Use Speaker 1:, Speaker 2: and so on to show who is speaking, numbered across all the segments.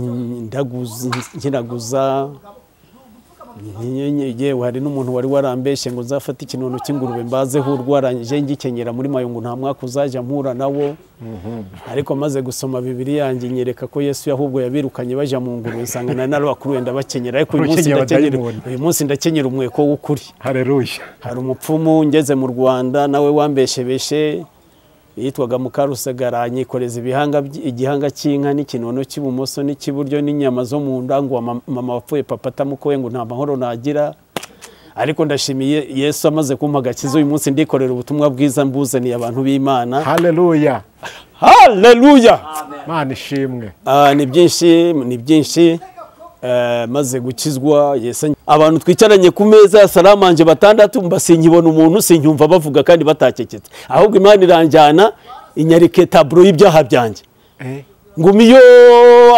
Speaker 1: Ndaguza nkiraguza yewe, hari n'umuntu wari warambeshye ngo nzafate ikinono cy'ingurube mbazeho urwarangije ngikenyera muri Mayungu, nta mwaka uzajya mpura nawo. Ariko maze gusoma Bibiliya yanjye nyereka ko Yesu ahubwo yabirukanye bajya mu ngurube, nsanga na n'abakuru wenda bakenyera. Ariko uyu munsi ndakenyera, uyu munsi ndakenyera umweko w'ukuri.
Speaker 2: Haleluya.
Speaker 1: Hari umupfumu ngeze mu Rwanda nawe wambeshebeshe yitwaga Mukarusagara, nyikoreza ibihanga, igihanga cy'inka n'ikinono cy'ibumoso n'ikiburyo n'inyama zo mu nda, ngo mama wapfuye papa atamukoye ngo nta mahoro nagira. Ariko ndashimiye Yesu amaze kumpa agakiza, uyu munsi ndikorera ubutumwa bwiza mbuzaniye abantu b'Imana.
Speaker 2: Haleluya.
Speaker 1: Haleluya.
Speaker 2: Mana ishimwe.
Speaker 1: Ni byinshi, ni byinshi. Maze gukizwa Yesu, abantu twicaranye ku meza ya salamanje batandatu, mba sinkibona umuntu, sinyumva bavuga kandi batakeketse, ahubwo Imana iranjyana inyarike taburo y'ibyaha byanjye. Ngumiyo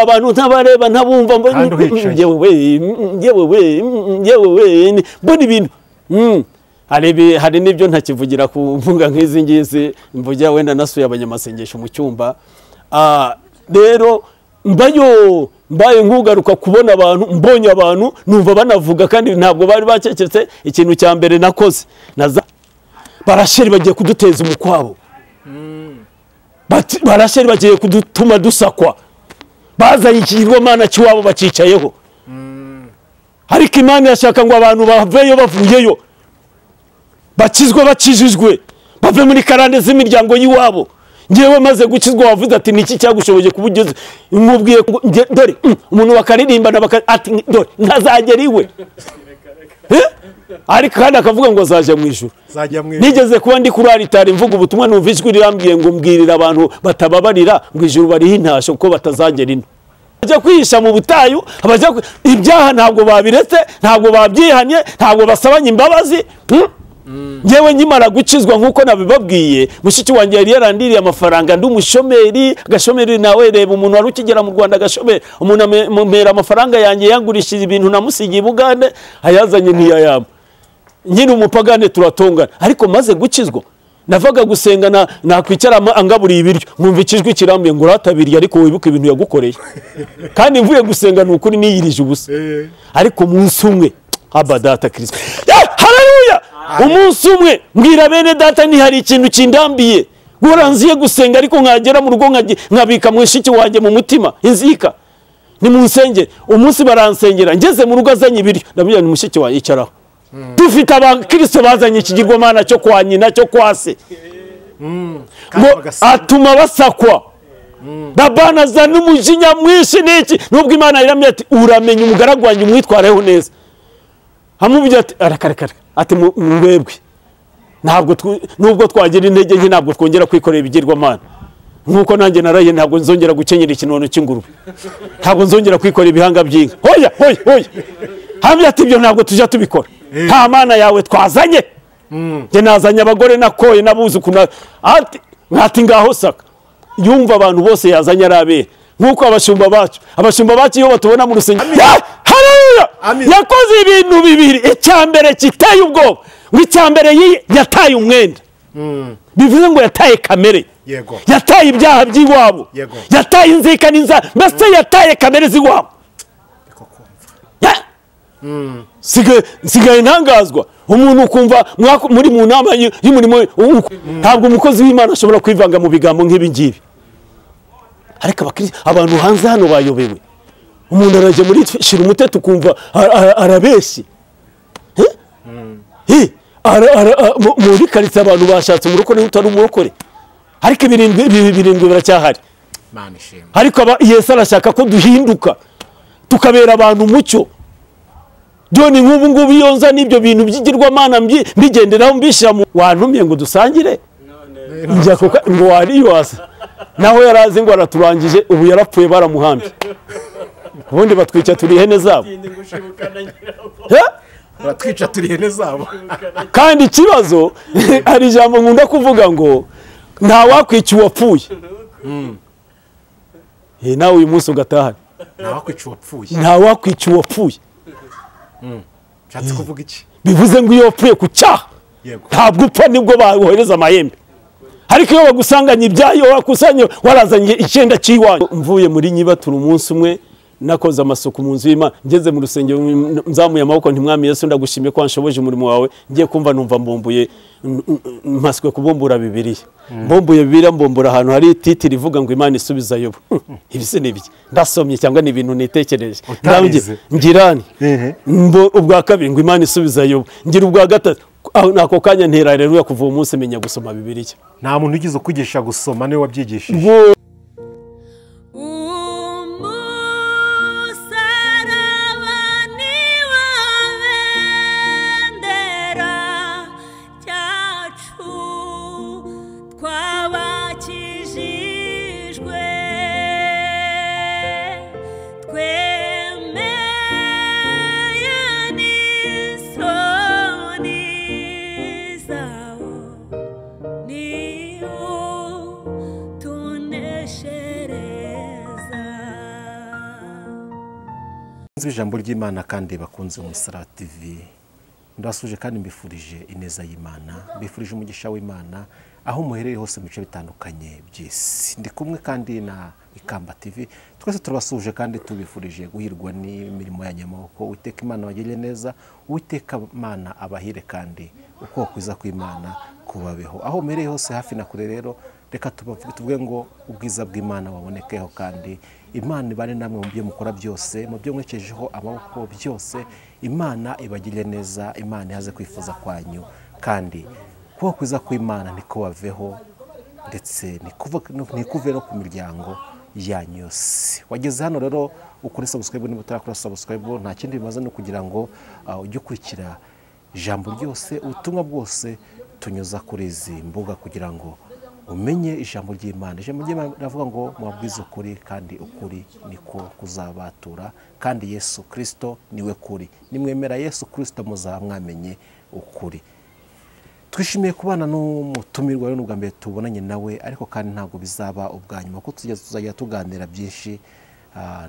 Speaker 1: abantu ntabareba ntabumva, yewe yewe mbona ibintu. Hari n'ibyo ntakivugira ku mbuga nk'izi ngizi, mvugira wenda nasuye abanyamasengesho mu cyumba. Rero mbayo mbaye nkugaruka kubona abantu, mbonye abantu numva banavuga kandi ntabwo bari bakeketse. Ikintu cya mbere nakoze, barasheri bagiye kuduteza umukwabo, barasheri bagiye kudutuma dusakwa, bazanye ikigirwamana cy'iwabo bacicayeho. Ariko Imana yashaka ngo abantu baveyo bavuyeyo, bakizwe bakijijwe, bave muri karande z'imiryango y'iwabo. Ngewe maze gukizwa wavuze ati niki cyagushoboye kubugeze, nkubwiye dore umuntu bakaririmbana ati dore ntazagera iwe, ariko kandi akavuga ngo azajya mu ijuru. Nigeze kuba ndi kuri alitari mvuga ubutumwa, numva ijwi rirambwiye ngo mbwirira abantu batababarira ngo ijuru bariho intasho kuko batazagera ino. Bajya kwihisha mu butayu, ibyaha ntabwo babiretse, ntabwo babyihanye, ntabwo basabanye imbabazi. Ngewe nkimara gukizwa nkuko nabibabwiye, mushiki wanjye yari yarandiriye amafaranga, ndi umushomeri, agashomeri nawe reba umuntu wari ukigera mu Rwanda agashomeri, umuntu amera amafaranga yanjye yangurishije ibintu namusigiye Bugande, ayazanye ntiyayama. Nyine umupagane turatongana. Ariko maze gukizwa navaga gusenga nakwicara angaburiye ibiryo, nkumva ikijwi kirambuye ngo uratabiriye ariko wibuke ibintu yagukoreye. Kandi mvuye gusenga ni ukuri niyirije ubusa. Ariko umunsi umwe aba data Kristo, haleluya, umunsi umwe mbwira bene data ni hari ikintu kindambiye, guhora nziye gusenga ariko nkagera mu rugo nkabika mushiki wanjye mu mutima inzika, ni mu nsengero. Umunsi baransengera ngeze mu rugo azanye ibiryo, ndabwira ni mushiki wanjye icaraho. Dufite abakristo bazanye ikigirwamana cyo kwa nyina cyo kwa se, ngo atuma basakwa. Labani azana umujinya mwinshi n'iki, nubwo Imana iramye ati uramenya umugaragu wanjye umwitwareho neza. Amubwira ati arakarekare, ati mwebwe ntabwo nubwo twagira intege nke ntabwo twongera kwikorera ibigirwamana, nkuko nanjye naraye ntabwo nzongera gukenyera ikinono cy'ingurube, ntabwo nzongera kwikorera ibihanga by'inka. Hoya hoya hoya, hamya ati ibyo ntabwo tujya tubikora, nta mana yawe twazanye, njye nazanye abagore nakoye n'abuzukuru, ati nkati ngaho saka. Yumva abantu bose yazanye arabe, nkuko abashumba bacu iyo batubona mu rusengero. Haleluya. Yakoze ibintu bibiri, icyambere kiteye ubwoba, ngo icyambere yataye umwenda, bivuze ngo yataye kamere, yataye ibyaha by'iwabo, yataye inzika n'inzara, mbese yataye kamere z'iwabo. Sigaye ntangazwa umuntu ukumva muri mu nama y'umurimo, ntabwo umukozi w'Imana ashobora kwivanga mu bigambo nk'ibi ngibi. Ariko abantu hanze hano bayobewe, umuntu arajya muri shira umuteto ukumva arabeshye. Muri karitsiye abantu bashatse umurokore utari umurokore, ariko ibirindwi biracyahari. Ariko Yesu arashaka ko duhinduka tukabera abantu umucyo. Doni nk'ubu ngubu iyo nza n'ibyo bintu by'igirwamana mbigenderaho mbishyira mu wantumye ngo dusangire, njya kuko ngo wariywaza naho yarazi ngo araturangije, ubu yarapfuye baramuhambye, ubundi batwica turi ihene zabo,
Speaker 2: batwica turi ihene zabo.
Speaker 1: Kandi ikibazo hari ijambo nkunda kuvuga ngo nta wakwica uwapfuye. Nawe uyu munsi ugatahana
Speaker 2: nta wakwica uwapfuye,
Speaker 1: nta wakwica uwapfuye.
Speaker 2: Nshatse kuvuga iki?
Speaker 1: Bivuze ngo iyo wapfuye ku cyaha ntabwo upfa, nibwo bawohereza amahembe. Ariko iyo bagusanganye ibyayo wakusanye warazanye icyenda cy'iwanyu. Mvuye muri Nyibatura umunsi umwe Nakoze amasuku mu nzu y'Imana, ngeze mu rusengero nzamuye amaboko nti Mwami Yesu ndagushimye ko wanshoboje umurimo wawe. Ngiye kumva numva mbumbuye, mpaswe kubumbura Bibiliya. Mbumbuye Bibiliya, mbumbura ahantu hari titiri ivuga ngo Imana isubiza Yobu. Ibi se ni ibiki? Ndasomye cyangwa ni ibintu nitekereje? Ngirani ubwa kabiri ngo Imana isubiza Yobu, ngira ubwa gatatu. Nako kanya ntera rero kuva uwo munsi menya gusoma Bibiliya.
Speaker 2: Nta muntu ugize ukwigisha gusoma niwe wabyigishije. Ijambo ry'Imana kandi bakunze Umusaraba TV, ndasuje kandi mbifurije ineza y'Imana, mbifurije umugisha w'Imana aho muherereye hose mu bice bitandukanye by'isi. Ndi kumwe kandi na Ikamba TV, twese turabasuje kandi tubifurije guhirwa n'imirimo ya nyamaboko. Uwiteka Imana bagirire neza, Uwiteka Imana abahire kandi uko kwiza kw'Imana kubabeho aho muherereye hose hafi na kure. Rero reka tuvuge ngo ubwiza bw'Imana wabonekeho kandi Imana ibane namwe mu byo mukora byose, mu byo mwekejeho amaboko byose. Imana ibagirire neza, Imana ihaze kwifuza kwanyu kandi kuba kwiza kw'Imana niko baveho ndetse nikuve no ku miryango yanyu yose. Wageze hano rero ukore subscribe niba utarakora subscribe, nta kindi bimaze no kugira ngo ujye ukurikira ijambo ryose, ubutumwa bwose tunyuza kuri izi mbuga kugira ngo umenye ijambo ry'Imana. Ijambo ry'Imana riravuga ngo mubabwize ukuri kandi ukuri niko kuzabatura, kandi Yesu Kristo niwe kuri. Nimwemera Yesu Kristo muzaba mwamenye ukuri. Twishimiye kubana n'umutumirwa rero n'ubwa mbere tubonanye nawe, ariko kandi ntabwo bizaba ubwa nyuma kuko tuzajya tuganira byinshi.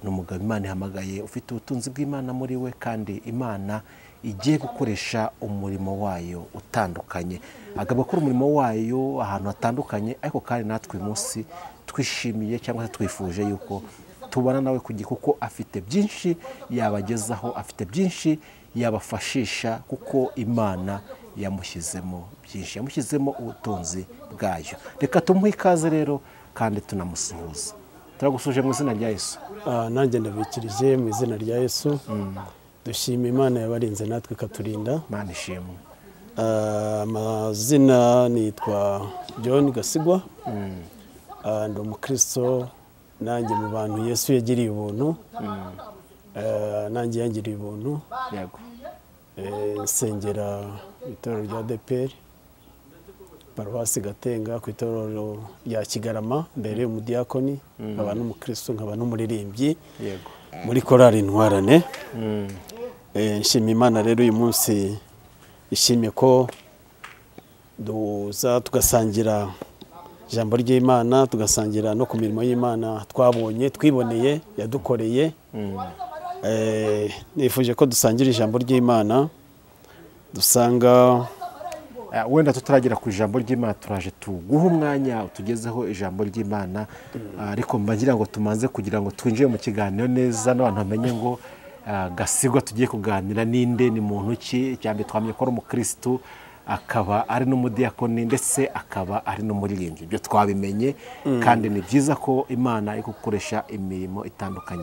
Speaker 2: N'umugabo Imana ihamagaye ufite ubutunzi bw'Imana muri we kandi Imana igiye gukoresha umurimo wayo utandukanye, agaba gukora umurimo wayo ahantu hatandukanye. Ariko kandi natwe uyu munsi twishimiye cyangwa se twifuje yuko tubana nawe kuko afite byinshi yabagezaho, afite byinshi yabafashisha kuko Imana yamushyizemo byinshi, yamushyizemo ubutunzi bwayo. Reka tumuhe ikaze rero kandi tunamusuhuza. Turagusuje mu izina rya Yesu.
Speaker 1: Nanjye ndabikirije mu izina rya Yesu. Dushima Imana yabarinze natwe ikaturinda.
Speaker 2: Imana ishimwe.
Speaker 1: Amazina nitwa John Gasigwa. Ndi umukristo, nanjye mu bantu Yesu yagiriye ubuntu. Nanjye yangiriye ubuntu.
Speaker 2: Yego.
Speaker 1: Nsengera itorero rya ADEPR paruwasi Gatenga ku itorero rya Kigarama, mbere umudiyakoni, nkaba n'umukristo, nkaba n'umuririmbyi.
Speaker 2: Yego.
Speaker 1: Muri korali Intwarane. Nshima Imana rero uyu munsi, ishimye ko duza tugasangira ijambo ry'Imana, tugasangira no ku mirimo y'Imana twabonye, twiboneye, yadukoreye. Nifuje ko dusangira ijambo ry'Imana dusanga.
Speaker 2: Wenda tutaragera ku ijambo ry'Imana, turaje tuguha umwanya utugezeho ijambo ry'Imana, ariko mbagira ngo tumanze kugira ngo twinjire mu kiganiro neza n'abantu bamenye ngo Gasigwa tugiye kuganira ninde, ni muntu ki. Cyambe twamenye ko ari umukristo, akaba ari n'umudiyakoni ndetse akaba ari n'umuririmbyi. Ibyo twabimenye kandi ni byiza ko Imana igukoresha imirimo itandukanye.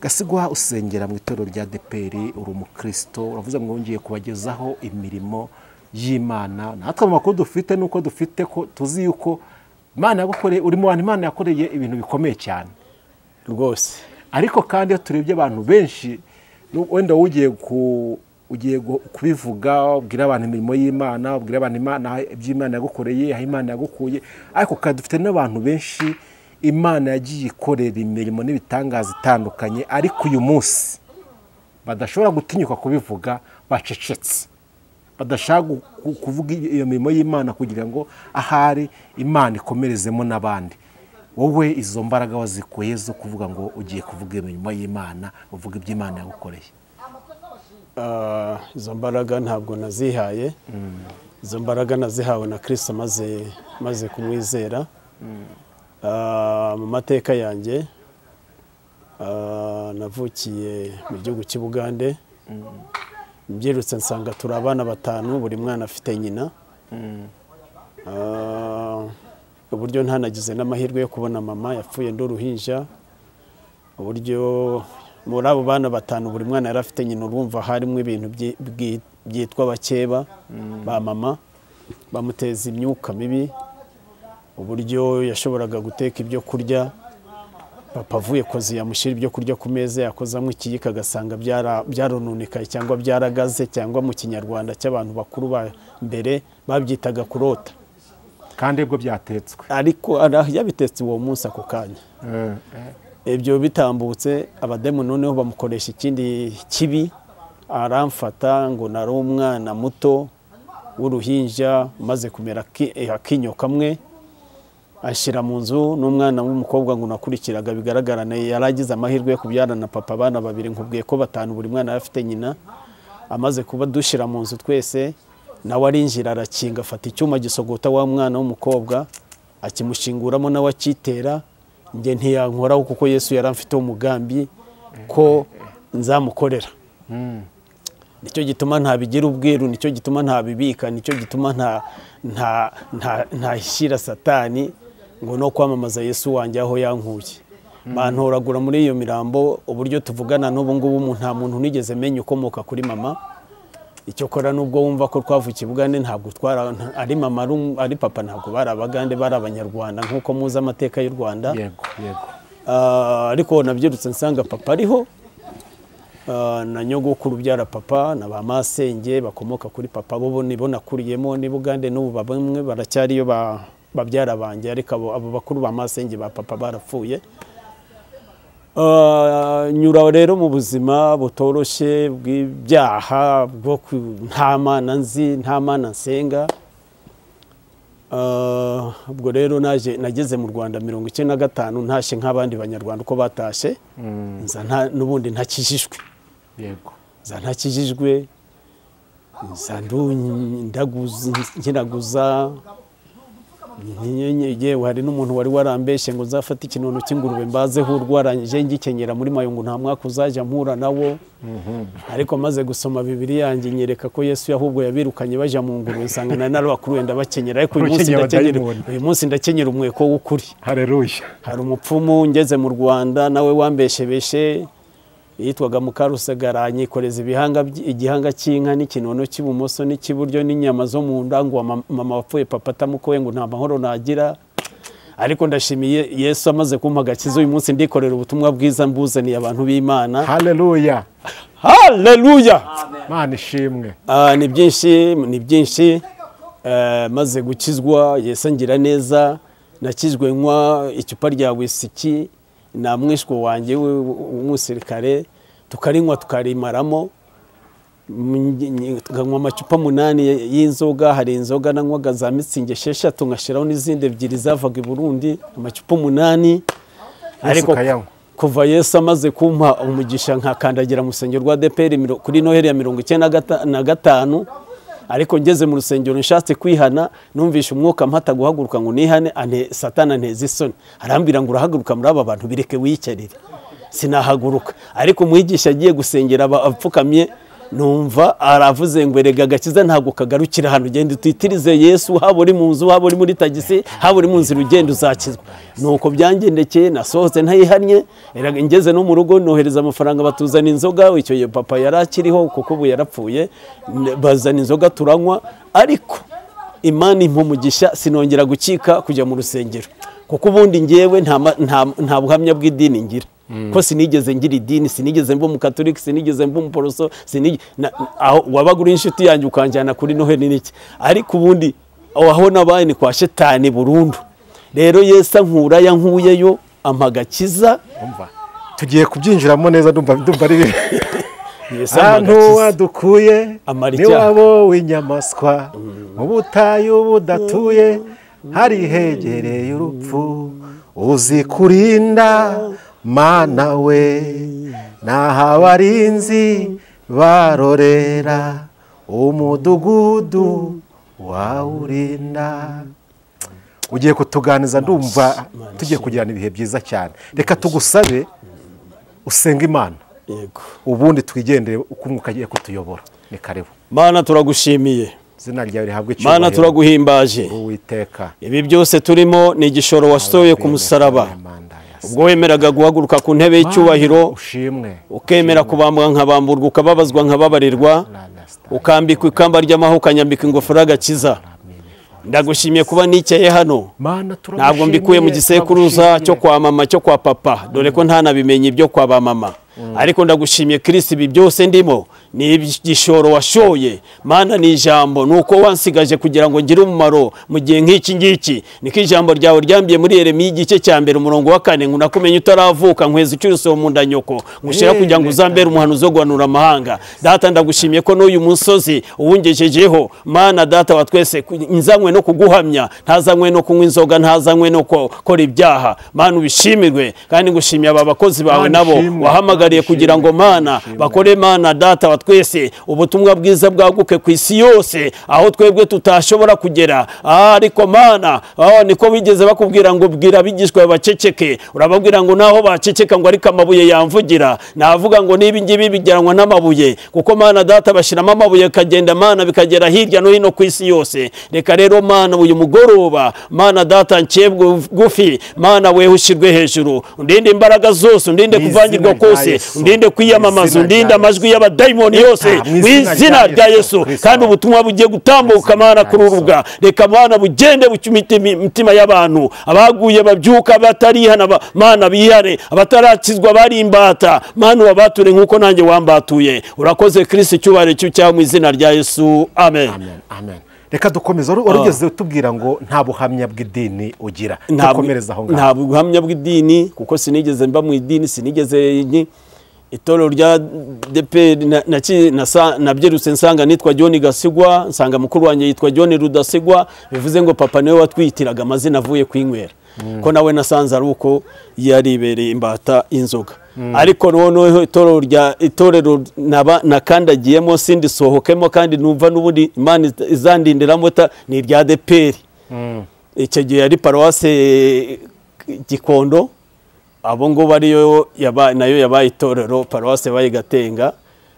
Speaker 2: Gasigwa usengera mu itorero rya ADEPR, uri umukristo, uravuze ngo ngiye kubagezaho imirimo y'Imana. Natwe mu makuru dufite nuko dufite ko tuzi yuko Imana yagukoreye, uri mu bantu Imana yakoreye ibintu bikomeye cyane
Speaker 1: rwose.
Speaker 2: Ariko kandi iyo turebye abantu benshi, wenda ugiye kubivuga, ubwira abantu imirimo y'Imana, ubwira abantu Imana iby'Imana yagukoreye, aho Imana yagukuye, ariko kandi dufite n'abantu benshi Imana yagiye ikorera imirimo n'ibitangaza itandukanye, ariko uyu munsi badashobora gutinyuka kubivuga, bacecetse, badashaka kuvuga iyo mirimo y'Imana kugira ngo ahari Imana ikomerezemo n'abandi. Wowe izo mbaraga wazikuye zo kuvuga ngo ugiye kuvuga imirimo y'Imana, uvuga iby'Imana yagukoreye?
Speaker 1: Izo mbaraga ntabwo nazihaye. Izo mbaraga nazihawe na Kristo maze kumwizera. Mu mateka yanjye Navukiye mu gihugu cy'i Bugande. Mbyirutse nsanga turi abana batanu, buri mwana afite nyina. Uburyo ntanagize n'amahirwe yo kubona mama, yapfuye ndi uruhinja. Uburyo muri abo bana batanu buri mwana yari afite nyina, urumva harimo ibintu byitwa bakeba ba mama bamuteza imyuka mibi. Uburyo yashoboraga guteka ibyo kurya, papa avuye kozi yamushyira ibyo kurya ku meza, yakozamo ikiyiko agasanga byarononekaye cyangwa byaragaze, cyangwa mu kinyarwanda cy'abantu bakuru ba mbere babyitaga kurota,
Speaker 2: kandi ubwo byatetswe,
Speaker 1: ariko yabitetse uwo munsi ako kanya. Ibyo bitambutse, abademu noneho bamukoresha ikindi kibi, aramfata ngo nari umwana muto w'uruhinja maze kumera akinyo kamwe, ashyira mu nzu n'umwana w'umukobwa ngo nakurikiraga, bigaragara yaragize amahirwe yo kubyarana na papa abana babiri, nkubwiye ko batanu buri mwana afite nyina. Amaze kuba dushyira mu nzu twese, nawe arinjira arakinga, afata icyuma gisogota wa mwana w'umukobwa akimushinguramo, nawe akitera. Njye ntiyankoraho kuko Yesu yaramfiteho umugambi ko nzamukorera. Nicyo gituma ntabigira ubwiru, nicyo gituma ntabibika, nicyo gituma ntashyira Satani ngo no kwamamaza Yesu wanjye aho yankuye. Bantoragura muri iyo mirambo. Uburyo tuvugana n'ubu ngubu nta muntu nigeze menya ukomoka kuri mama. Icyo kora nubwo wumva ko twavukiye Bugande, ntabwo twara ari mama ari papa, ntabwo bari Abagande, bari Abanyarwanda nkuko muzi amateka y'u Rwanda.
Speaker 2: Yego yego.
Speaker 1: Ariko nabyirutse nsanga papa ariho, na nyogokuru byara papa na ba masenge bakomoka kuri papa, bo nibo nakuriyemo ni Bugande, n'ubu bamwe baracyariyo babyara banjye, ariko abo bakuru ba masenge ba papa barapfuye. Nyura rero mu buzima butoroshye bw'ibyaha, bwo nta mana nzi, nta mana nsenga. Ubwo rero naje nageze mu Rwanda 95, ntashye nk'abandi banyarwanda uko batashye, nza n'ubundi ntakijijwe.
Speaker 2: Yego,
Speaker 1: nza ntakijijwe, nza ndaguza nkiraguza. Yewe hari n'umuntu wari warambeshye ngo nzafate ikinono cy'ingurube mbazeho urwarangije ngikenyera muri mayungu, nta mwaka uzajya mpura nawo. Ariko maze gusoma Bibiliya yanjye nyereka ko Yesu ahubwo yabirukanye baja mu ngurube, nsanga nari narabakuru wenda bakenyera, ariko uyu munsi ndakenyera umweko w'ukuri.
Speaker 2: Haleluya.
Speaker 1: Hari umupfumu ngeze mu Rwanda nawe wambeshebeshe, yitwaga Mukarusagara, anyikoreza igihanga cy'inka n'ikinono cy'ibumoso n'ikiburyo n'inyama zo mu nda, ngo mama wapfuye papa atamukoye ngo nta mahoro nagira. Ariko ndashimiye Yesu amaze kumpa agakiza, uyu munsi ndikorera ubutumwa bwiza mbuzaniye abantu b'Imana.
Speaker 2: Haleluya,
Speaker 1: haleluya,
Speaker 2: Imana ishimwe.
Speaker 1: Ni byinshi, ni byinshi. Maze gukizwa Yesu angira neza, nakizwe nywa icupa rya wisiki na mwishwo wanjye w'umusirikare, tukarinywa tukarimaramo, tukanywa amacupa 8 y'inzoga. Hari inzoga nanywaga za mitsingi 6, ngashiraho n'izindi ebyiri zavaga i Burundi, amacupa 8. Ariko kuva Yesu amaze kumpa umugisha nkakandagira mu rusengero rwa ADEPR kuri Noheli ya 95, ariko ngeze mu rusengero nshatse kwihana, numvisha umwuka mpata guhaguruka ngo nihane, Satana anteza isoni, arambwira ngo urahaguruka muri aba bantu bireke wiyicarire. Sinahaguruka, ariko umwigisha agiye gusengera apfukamye, numva aravuze ngo erega agakiza ntabwo kagarukira hano, ugenda utitirize Yesu, haba uri mu nzu, haba uri muri tagisi, haba uri mu nzira ugenda uzakizwa. Nuko byangendekeye, nasohotse ntayihannye, ngeze no mu rugo nohereza amafaranga batuzana inzoga. Icyo gihe papa yari akiriho kuko ubu yarapfuye, bazana inzoga turanywa, ariko Imana impa umugisha sinongera gukika kujya mu rusengero, kuko ubundi ngewe nta buhamya bw'idini ngira. Ko sinigeze ngira idini, sinigeze mba umukatolika, sinigeze mba umuporoso, wabaga uri inshuti yanjye ukanjyana kuri Noheli n'iki, ariko ubundi aho nabaye ni kwa Shetani burundu. Rero Yesu ankura yankuyeyo ampa agakiza.
Speaker 2: Tugiye kubyinjiramo neza, ndumva ari ahantu wadukuye ni wabo w'inyamaswa, mu butayu budatuye hari hegereye urupfu, uzi kurinda Mana we, naho abarinzi barorera, umudugudu wawurinda. Ugiye kutuganiza, ndumva tugiye kugirana ibihe byiza cyane. Reka tugusabe Usenga Imana.
Speaker 1: Yego.
Speaker 2: Ubundi twigendere uko umwuka agiye kutuyobora. Ni karibu.
Speaker 1: Mana turagushimiye.
Speaker 2: Izina ryawe rihabwe icyubahiro.
Speaker 1: Mana turaguhimbaje.
Speaker 2: Uwiteka.
Speaker 1: Ibi byose turimo ni igishoro wasohoye ku musaraba. Ubwo wemeraga guhaguruka ku ntebe y'icyubahiro,
Speaker 2: ushimwe,
Speaker 1: ukemera kubambwa nkabamburwa, ukababazwa nkababarirwa, ukambikwa ikamba ry'amahwa, ukanyambika ingofero y'agakiza. Ndagushimiye kuba nicaye hano. Ntabwo mbikuye mu gisekuruza cyo kwa mama, cyo kwa papa, dore ko ntanabimenye ibyo kwa ba mama. Ariko ndagushimiye Kristo, ibi byose ndimo ni igishoro washoye. Mana, ni ijambo nuko wansigaje kugira ngo ngire umumaro mu gihe nk'iki ngiki. Niko ijambo ryawe ryambiye muri Yeremiya igice cya 1 umurongo wa 4, ngo nakumenye utaravuka nkweza ucyuruso mu nda nyoko, ngushira kugira ngo uzambere umuhanuzi wo guhanura amahanga. Data, ndagushimiye ko n'uyu musozi uwungejejeho. Mana data wa twese, nzanywe no kuguhamya, ntazanywe no kunywa inzoga, ntazanywe no gukora ibyaha. Mana ubishimirwe, kandi ngushimiye aba bakozi bawe nabo wahamagariye kugira ngo Mana bakore. Mana data wa twese, ubutumwa bwiza bwaguke ku isi yose aho twebwe tutashobora kugera. Ariko Mana, niko wigeze bakubwira ngo bwira abigishwa baceceke, urababwira ngo naho baceceka ngo ariko amabuye yamvugira. Navuga ngo niba ngibi bigeranwa n'amabuye, kuko Mana data bashiramo amabuye kagenda, Mana bikagera hirya no hino ku isi yose. Reka rero Mana uyu mugoroba, Mana data ncebwe gufi, Mana wewe ushirwe hejuru, undinde imbaraga zose, undinde kuvangirwa kose, undinde kwiyamamaza, undinde amajwi y'abadayimoni yose mu izina rya Yesu. Kandi ubutumwa bugiye gutambuka Mana kuri urubuga, reka Mana bugende bucumite imitima y'abantu, abaguye babyuka, batarihana Mana bihare, abatarakizwa bari imbata, Mana wabature nkuko nanjye wambatuye. Urakoze Kristo, icyubahiro cyawe mu izina rya Yesu. Amen.
Speaker 2: Amen. Amen. Reka dukomeze. Warugeze utubwira ngo nta buhamya bw'idini ugira. Dukomereza aho ngaho.
Speaker 1: Nta buhamya bw'idini, kuko sinigeze mba mu idini, sinigeze itorero rya DP nabyerutse nsanga nitwa John Gasigwa, nsanga mukuru wanjye yitwa John Rudasigwa, bivuze ngo papa niwe watwitiraga amazina avuye kwinywera. Ko nawe nasanze ari uko yaribereye imbata inzoga. Ariko noneho itorero nakandagiyemo sindi sohokemo, kandi numva n'ubundi Imana izandindiramo ni irya DPR. Icyo gihe yari paruwase Gikondo, abo ngo bariyo nayo yabaye itorero paruwase bayigatenga.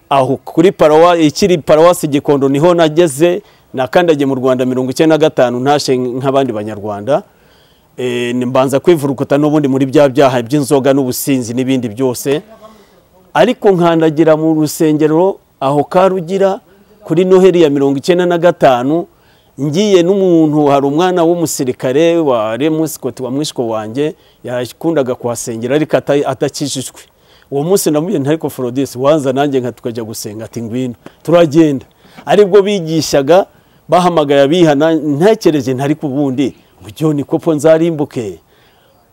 Speaker 1: Aho kuri paruwase ikiri paruwase Gikondo niho nageze, nakandagiye mu Rwanda 95 ntashe nk'abandi banyarwanda. Mbanza kwivurukuta n'ubundi muri bya byaha by'inzoga n'ubusinzi n'ibindi byose. Ariko nkandagira mu rusengero aho Karugira kuri Noheli ya 95, ngiye n'umuntu, hari umwana w'umusirikare wa Remusikoti wa mwishko wanjye yakundaga kuhasengera ariko atakijijwe. Uwo munsi namuye ntariko Frodis wanza nanjye nka tukajya gusenga, ati ngwino turagenda. Aribwo bigishaga bahamagaye abihana, ntekereje ntari kubundi ngo ni kopo nzarimbuke.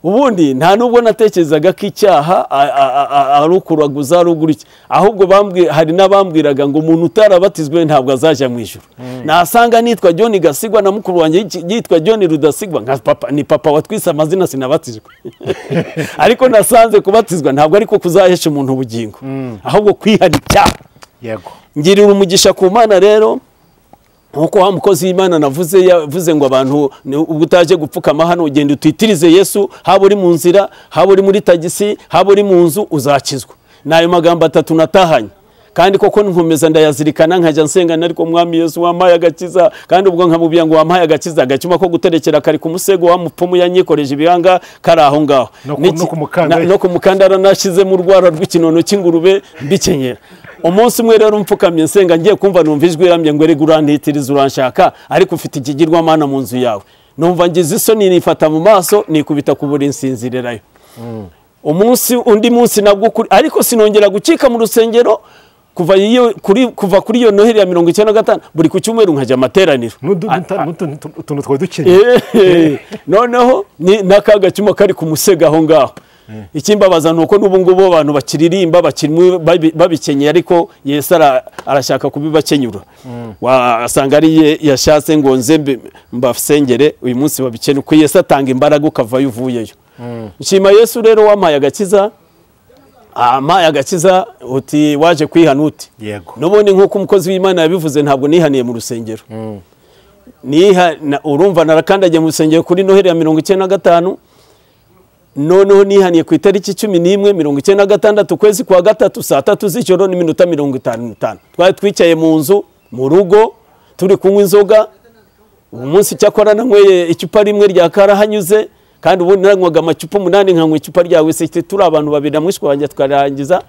Speaker 1: Ubundi nta nubwo natekerezaga ko icyaha ari ukuraguza ari uguriki, ahubwo hari n'abambwiraga ngo umuntu utarabatizwe ntabwo azajya mu ijuru. Nasanga nitwa John Gasigwa na mukuru wanjye yitwa John Rudasigwa, nka papa ni papa watwise amazina sinabatizwe. Ariko nasanze kubatizwa ntabwo ariko kuzahesha umuntu ubugingo, ahubwo kwihana icyaha.
Speaker 2: Yego.
Speaker 1: Ngirira umugisha ku Mana rero, nkuko wa mukozi w'Imana navuze yavuze ngo abantu ubwo utaje gupfukama hano ugenda utitirize Yesu, haba uri mu nzira, haba uri muri tagisi, haba uri mu nzu, uzakizwa. Nayo magambo atatu natahanye, kandi koko nkomeza ndayazirikana, nkajya nsenga ariko Mwami Yesu wampaye agakiza. Kandi ubwo nkamubwira ngo wampaye agakiza, agacuma ko guterekera kari ku musego wa mupfumu yanyikoreje ibihanga kari aho ngaho, no ku mukandara nashize mu rwara rw'ikinono cy'ingurube mbikenyera. Umunsi umwe rero mfukamye nsenga, ngiye kumva numva ijwi riramye ngo erega urantitiriza uranshaka, ariko ufite ikigirwamana mu nzu yawe. Numva ngize isoni, nifata mu maso, nikubita ku buriri nsinzirirayo. Umunsi undi munsi nabwo, ariko sinongera gucika mu rusengero kuva kuri iyo Noheli ya 95, buri ku cyumweru nkajya amateraniro.
Speaker 2: Utuntu twari dukeneye.
Speaker 1: Noneho n'akaga cyuma kari ku musega aho ngaho. Ikimbabaza nuko n'ubu ngubu abantu bakiririmba babikenyeye, ariko Yesu arashaka kubibakenyura. Wasanga ari yashatse ngo nze mbasengere uyu munsi babikene, uko Yesu atanga imbaraga ukavayo uvuyeyo. Nshima Yesu rero wampaye agakiza, ampaye agakiza uti waje kwihana uti.
Speaker 2: Yego.
Speaker 1: N'ubundi nkuko umukozi w'Imana yabivuze, ntabwo nihaniye mu rusengero. Urumva narakandagiye mu rusengero kuri Noheli ya 95, Noneho nihaniye ku itariki 11 96 ukwezi kwa gatatu saa 3 z'ijoro n'iminota 55. Twari twicaye mu nzu mu rugo turi kunywa inzoga. Umunsi cyakora nanyweye icupa rimwe rya karahanyuze, kandi ubundi nanywaga amacupa 8 nkanywa icupa rya whisky, turi abantu babiri na mwishwa wanjye twarangiza.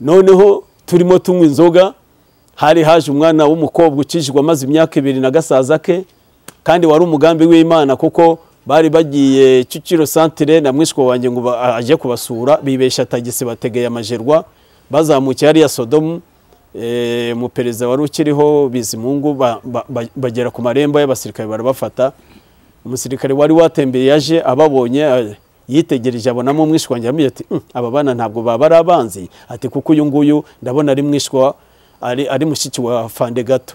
Speaker 1: Noneho turimo tunywa inzoga, hari haje umwana w'umukobwa ukijijwe amaze imyaka 2 na gasaza ke, kandi wari umugambi w'Imana kuko bari bagiye Kicukiro centre na mwishwa wanjye ngo aje kubasura, bibesha tagisi bategeye amajerwa bazamukiye hariya Sodomu. Mu perezida wari ukiriho Bizimungu bagera ku marembo y'abasirikare barabafata. Umusirikare wari watembeye yaje ababonye yitegereje abonamo umwishwa wanjye, aramubwira ati aba bana ntabwo baba ari abanzi, ati kuko uyu nguyu ndabona ari mwishwa ari mushiki wa Fande gato,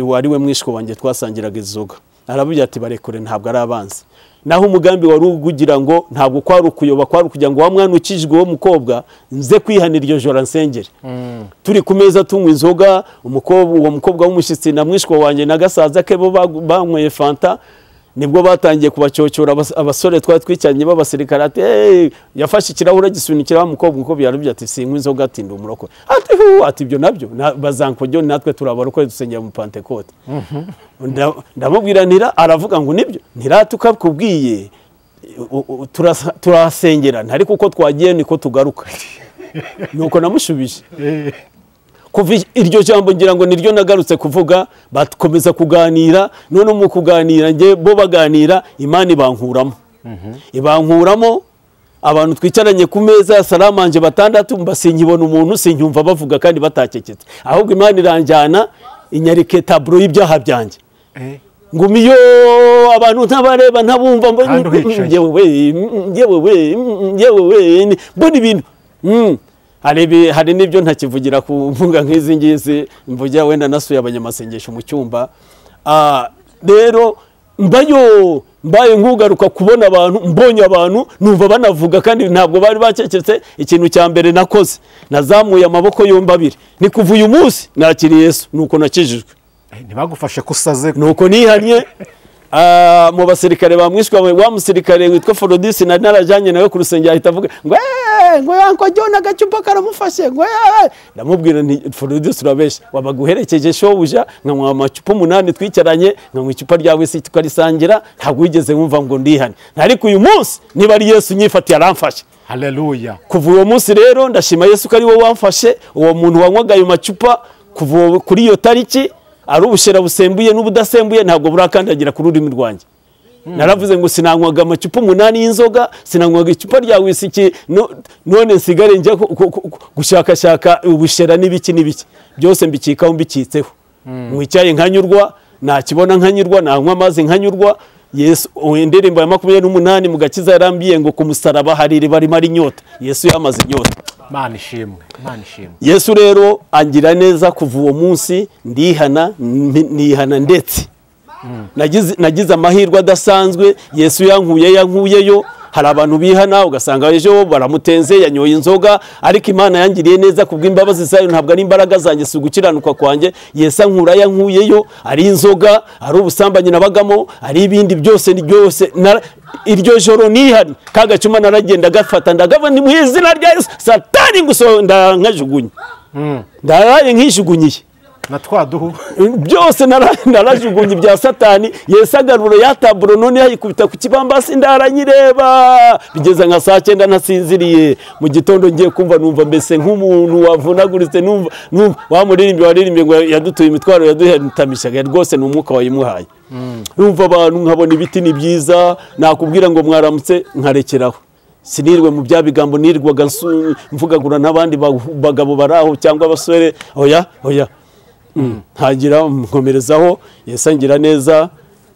Speaker 1: wari we mwishwa wanjye twasangiraga inzoga. Aravuga ati barekure ntabwo ari abanzi. Naho umugambi wari ugugira ngo ntabwo kwari ukuyoba, kwari kugira ngo wa mwana ukijwe wo mukobwa nze kwihanira iryo joro nsengere. Turi ku meza tunywa inzoga, umukobwa uwo mukobwa w'umushitsi na mwishwa wanjye na gasaza ke bo banyweye fanta, nibwo batangiye kubacyocora abasore twari twicyanye b'abasirikare, ati hey, yafashe ikirahure gisunikira wa mukobwa, uko yarubye ati sinywa inzoga, ati ndi umurokore, ati hu, ati ibyo nabyo bazankojyo natwe turabarokore dusengera mu Pentecote. Ndamubwira ntira, aravuga ngo nibyo ntiratuka kubwiye turasengera ariko uko twagiye niko tugaruka. Nuko namushubije. Kuva iryo jambo ngira ngo niryo nagarutse kuvuga, bakomeza kuganira. None mu kuganira nge bo baganira, Imana ibankuramo. Ibankuramo abantu twicaranye ku meza ya salamanje batandatu, mbasinkibona umuntu sinyumva bavuga kandi batakeketse, ahubwo Imana iranjyana inyarike taburo y'ibyaha byanjye. Ngumiyo abantu ntabareba ntabumva yewe mbona ibintu. Hari n'ibyo ntakivugira ku mbuga nk'izi ngizi, mvugira wenda nasuye abanyamasengesho mu cyumba. Rero mbayo mbaye nkugaruka kubona abantu, mbonye abantu numva banavuga kandi ntabwo bari bakeketse. Ikintu cya mbere nakoze, nazamuye amaboko yombi abiri, ni kuva uyu munsi nakiriye Yesu, nuko nakijijwe.
Speaker 2: Ntibagufashe kusaze,
Speaker 1: nuko nihanye. Mu basirikare bamwishwa wa musirikare witwa Forodisi nari narajanye nawe ku rusengero, ahita avuga ngo ngo yanko John agacupa karamufashe, ngo ndamubwira nti Forodisi urabesha, wabaguherekeje shobuja nkanywa amacupa 8 twicaranye, nkanywa icupa rya whisky tukarisangira, ntabwo wigeze wumva ngo ndihane, ariko uyu munsi niba ari Yesu nyifatiye aramfashe.
Speaker 2: Haleluya.
Speaker 1: Kuva uwo munsi rero ndashima Yesu ko ari we wamfashe. Uwo muntu wanywaga ayo macupa kuva kuri iyo tariki ari ubushera busembuye n'ubudasembuye ntabwo burakandagira ku rurimi rwanjye. Naravuze ngo sinanywaga amacupa 8 y'inzoga, sinanywaga icupa rya whisky, none nsigare njya gushakashaka ubushera n'ibiki n'ibiki byose mbikikaho mbikitseho. Mwicaye nkanyurwa, nakibona nkanyurwa, nanywa amazi nkanyurwa. Yesu indirimbo ya 28 mu gakiza yarambiye ngo ku musaraba hari iriba rimara inyota. Yesu yamaze inyota.
Speaker 2: Imana ishimwe, Imana ishimwe.
Speaker 1: Yesu rero angira neza kuva uwo munsi ndihana, nihana ndetse nagize amahirwe adasanzwe. Yesu yankuyeyo. Hari abantu bihana ugasanga ejo baramutenze yanyoye inzoga, ariko Imana yangiriye neza kubw'imbabazi zayo, ntabwo ari imbaraga zanjye, si ugukiranuka kwanjye. Yesu ankura yankuyeyo, ari inzoga, ari ubusambanyi nabagamo, ari ibindi byose byose. Iryo joro nihari kagacuma naragenda gafata ndagava ni mu izina rya Yesu, Satani nguso nkajugunya, ndaraye nkishugunyiye
Speaker 2: na twaduhu
Speaker 1: byose narajugunye bya Satani. Yesu agarura ya taburo none yayikubita ku kibambasi, ndaranyireba bigeza nka saa 9 nasinziriye. Mu gitondo ngiye kumva numva mbese nk'umuntu wavunaguritse, numva wa muririmbi waririmbye ngo yadutuye imitwaro yaduhetamishaga, rwose ni umwuka wayimuhaye. Numva abantu nkabona ibiti ni byiza, nakubwira ngo mwaramutse nkarekeraho, sinirwe mu bya bigambo nirwaga mvugagura n'abandi bagabo baraho cyangwa abasore, oya oya. Ntagira nkomerezaho. Yesu angira neza,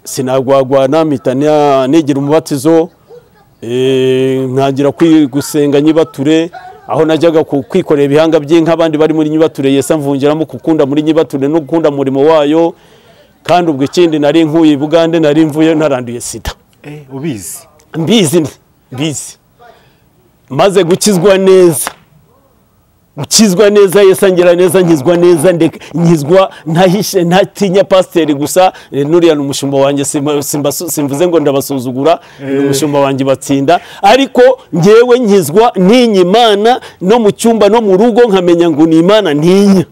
Speaker 1: sinagwagwana, mpita nigira umubatizo, ntangira gusenga nyibature, aho najyaga kwikorera ibihanga by'inka abandi bari muri nyibature. Yesu amvungiramo gukunda muri nyibature no gukunda umurimo wayo. Kandi ubwo ikindi nari nkuye i Bugande, nari mvuye naranduye sida.
Speaker 2: Ubizi?
Speaker 1: Mbizi, mbizi. Maze gukizwa neza Ukizwa neza, Yesu angira neza, nkizwa neza, nkizwa ntahishe, ntatinya pasiteri gusa. Nuriya ni umushumba wanjye, simvuze ngo ndabasuzugura, ni umushumba wanjye batsinda, ariko ngewe nkizwa ntinya Imana no mu cyumba no mu rugo, nkamenya ngo ni Imana ntinya.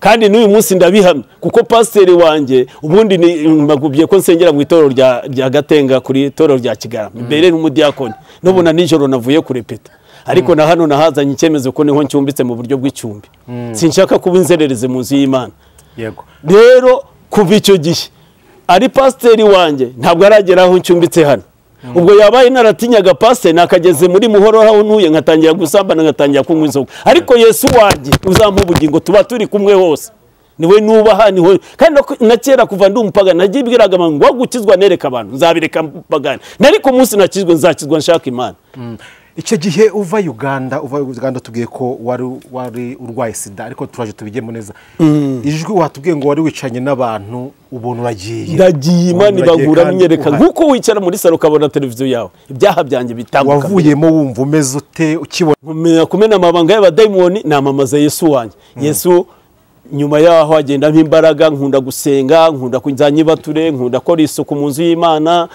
Speaker 1: Kandi n'uyu munsi ndabihamya kuko pasiteri wanjye ubundi mbagubye ko nsengera mu itorero rya Gatenga, kuri itorero rya Kigarama, mbere n'umudiyakoni, n'ubona nijoro navuye kurepeta, ariko na hano nahazanye icyemezo ko niho ncumbitse mu buryo bw'icumbi. Sinshaka kuba inzererezi mu nzu y'Imana.
Speaker 2: Yego.
Speaker 1: Rero kuva icyo gihe ari pasiteri wanjye ntabwo aragera aho ncumbitse hano. Ubwo yabaye naratinyaga pasiteri nakageze muri Muhoro aho ntuye, nkatangira gusambana, nkatangira kunywa inzoga. Ariko Yesu wanjye uzampa ubugingo, tuba turi kumwe hose, niwe nubaha, niwe. Kandi na kera kuva ndi umupagani nagibwiraga abantu ngo gukizwa nereka abantu nzabireka mpagani, ariko umunsi nakizwe nzakizwa nshaka Imana.
Speaker 2: Icyo gihe uva Uganda tubwiye ko wari urwaye sida, ariko turaje tubigemo neza. Ijwi watubwiye ngo wari wicanye n'abantu ubona uragiye.
Speaker 1: Ndagiye, Imana ibagura myereka nkuko wicara muri salo ukabona televiziyo yawe, ibyaha byanjye bitambuka.
Speaker 2: Wavuyemo wumva umeze ute ukibona?
Speaker 1: Nkumenya kumena amabanga y'abadayimoni, namamaza Yesu wanjye. Yesu nyuma yaho agenda mpimbaraga, nkunda gusenga, nkunda kunzanyibature, nkunda kora isuku mu nzu y'Imana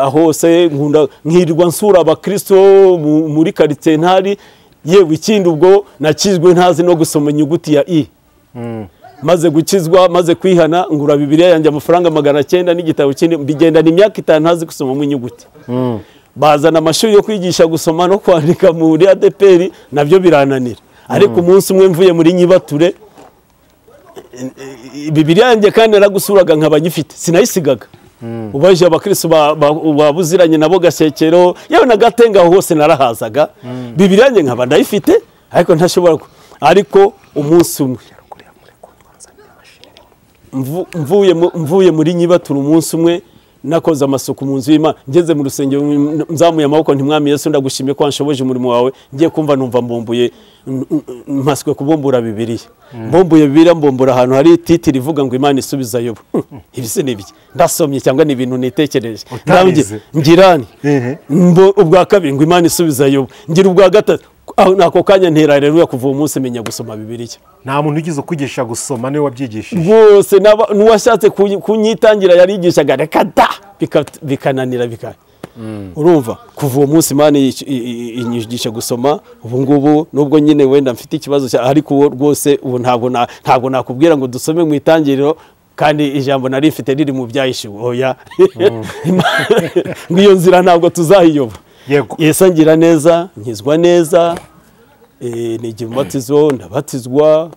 Speaker 1: ahose, nkunda nkirirwa nsura abakristo muri quartier ntari. Yewe ikindi ubwo nakizwe ntazi no gusoma inyuguti ya i. Maze gukizwa, maze kwihana, ngura Bibiliya yanjye amafaranga 900 n'igitabo kindi, mbigenda ni imyaka 5 ntazi gusoma mu inyuguti. Bazana amashuri yo kwigisha gusoma no kwandika muri ADPR, nabyo birananira. Ariko umunsi umwe mvuye muri Nyibature, Bibiliya yanjye kandi naragusuraga nkaba nyifite, sinayisigaga. Ubaje abakristo babuziranye nabo Gasekero, yewe na Gatenga hose narahazaga. Bibiliya yanjye nkaba ndayifite, ariko ntashobora. Ariko umunsi umwe mvuye muri Nyibature, umunsi umwe nakoze amasuku mu nzu y'Imana, ngeze mu rusengero nzamuye amaboko nti Mwami Yesu ndagushimye ko wanshoboje umurimo wawe. Ngiye kumva numva mbumbuye, mpaswe kubumbura Bibiliya. Mbumbuye Bibiliya, mbumbura ahantu hari titiri ivuga ngo Imana isubiza Yobu. Ibi se ni ibiki? Ndasomye cyangwa ni ibintu nitekereje? Ngirani ubwa kabiri ngo Imana isubiza Yobu, ngira ubwa gatatu. Nako kanya ntera haleluya, kuva uwo munsi menya gusoma Bibiliya.
Speaker 2: Nta muntu ugize kwigisha gusoma niwe wabyigishije
Speaker 1: rwose, n'uwashatse kunyitangira yarigishaga reka da, bikananira bika. Urumva kuva uwo munsi Imana inyigisha gusoma. Ubu ngubu nubwo nyine wenda mfite ikibazo, ariko rwose ubu ntabwo nakubwira ngo dusome mu itangiriro, kandi ijambo nari mfite riri mu byahishuwe. Oya, ngiyo nzira ntabwo tuzayiyoba.
Speaker 2: Yego.
Speaker 1: Yesu angira neza, nkizwa neza, nigira umubatizo, ndabatizwa,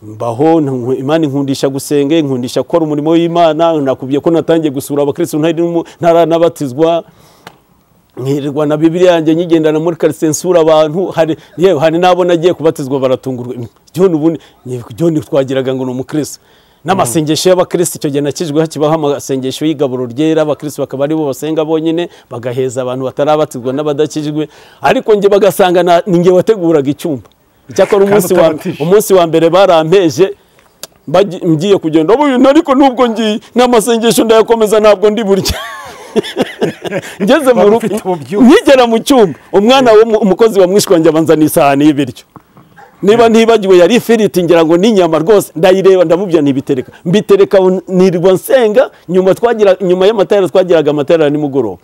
Speaker 1: mbaho. Imana inkundisha gusenga, inkundisha gukora umurimo w'Imana. Nakubwiye ko natangiye gusura abakristo ntaranabatizwa, nkirirwa na Bibiliya yanjye nyigendana muri quartier nsura abantu. Hari yewe hari nabo nagiye kubatizwa baratungurwa. John ubundi John twagiraga ngo ni umukristo. N'amasengesho y'abakristo icyo gihe nakijwe hakibaho amasengesho y'igaburo ryera, abakristo bakaba ari bo basenga bonyine, bagaheza abantu batarabatizwa n'abadakijwe. Ariko nge bagasanga ninge wateguraga icyumba. Icyakora umunsi wa mbere barampeje ngiye kugenda ubu, ariko nubwo ngiye n'amasengesho ndayakomeza, ntabwo ndi burya. Ngeze mu rugo nkigera mu cyumba, umwana w'umukozi wa mwishwanjye abanza n'isahani y'ibiryo. Niba ntibagiwe yari ifiriti ngira ngo n'inyama rwose, ndayireba ndamubya ntibitereka, mbitereka nirwa nsenga. Nyuma y'amateraniro twagiraga amateraniro nimugoroba,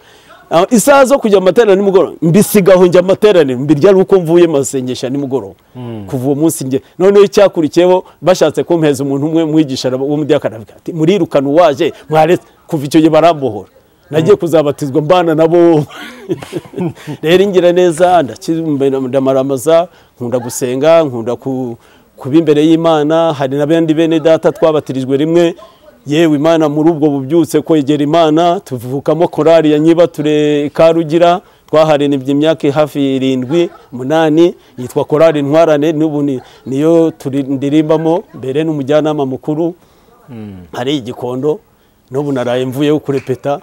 Speaker 1: isaha zo kujya amateraniro nimugoroba mbisigaho njya amateraniro, mbirya ari uko mvuye masengesha nimugoroba. Kuva uwo munsi nge noneho icyakurikiyeho bashatse kumpeza umuntu umwe mwigisha w'umudiyakoni ati murirukana uwaje mwaretse. Kuva icyo gihe barambohora, nagiye kuzabatizwa mbana nabo. Rero ingira neza, ndamaramaza, nkunda gusenga, nkunda kuba imbere y'Imana. Hari n'abandi bene data twabatirijwe rimwe. Yewe Imana muri ubwo bubyutse kwegera Imana, tuvukamo korali ya Nyibature Karugira, twaharenebye imyaka hafi 7 8, yitwa korali Ntwarane, n'ubu niyo turindirimbamo mbere n'umujyanama mukuru hari Igikondo, n'ubu naraye mvuyeho kurepeta.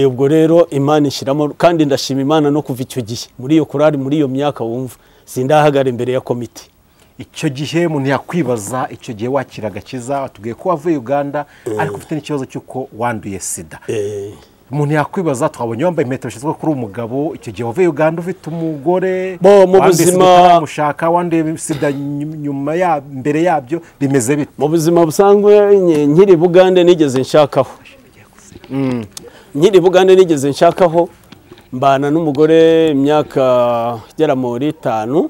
Speaker 1: Ubwo rero Imana ishiramo, kandi ndashima Imana no kuva icyo gihe muri iyo korali, muri iyo myaka wumva sindahagara imbere ya komite.
Speaker 2: Icyo gihe umuntu yakwibaza, icyo gihe wakira agakiza, watubwiye ko wavuye Uganda ariko ufite n'ikibazo cy'uko wanduye sida. Umuntu yakwibaza, twabonye wambaye impeta bishyizwe kuri umugabo, icyo gihe wavuye Uganda ufite umugore,
Speaker 1: Bo, mu buzima
Speaker 2: mushaka wanduye sida nyuma ya mbere yabyo bimeze bite?
Speaker 1: Mu buzima busanzwe nkiri Bugande nigeze nshakaho. Nkiri Bugande nigeze nshakaho, mbana n'umugore imyaka igera muri 5,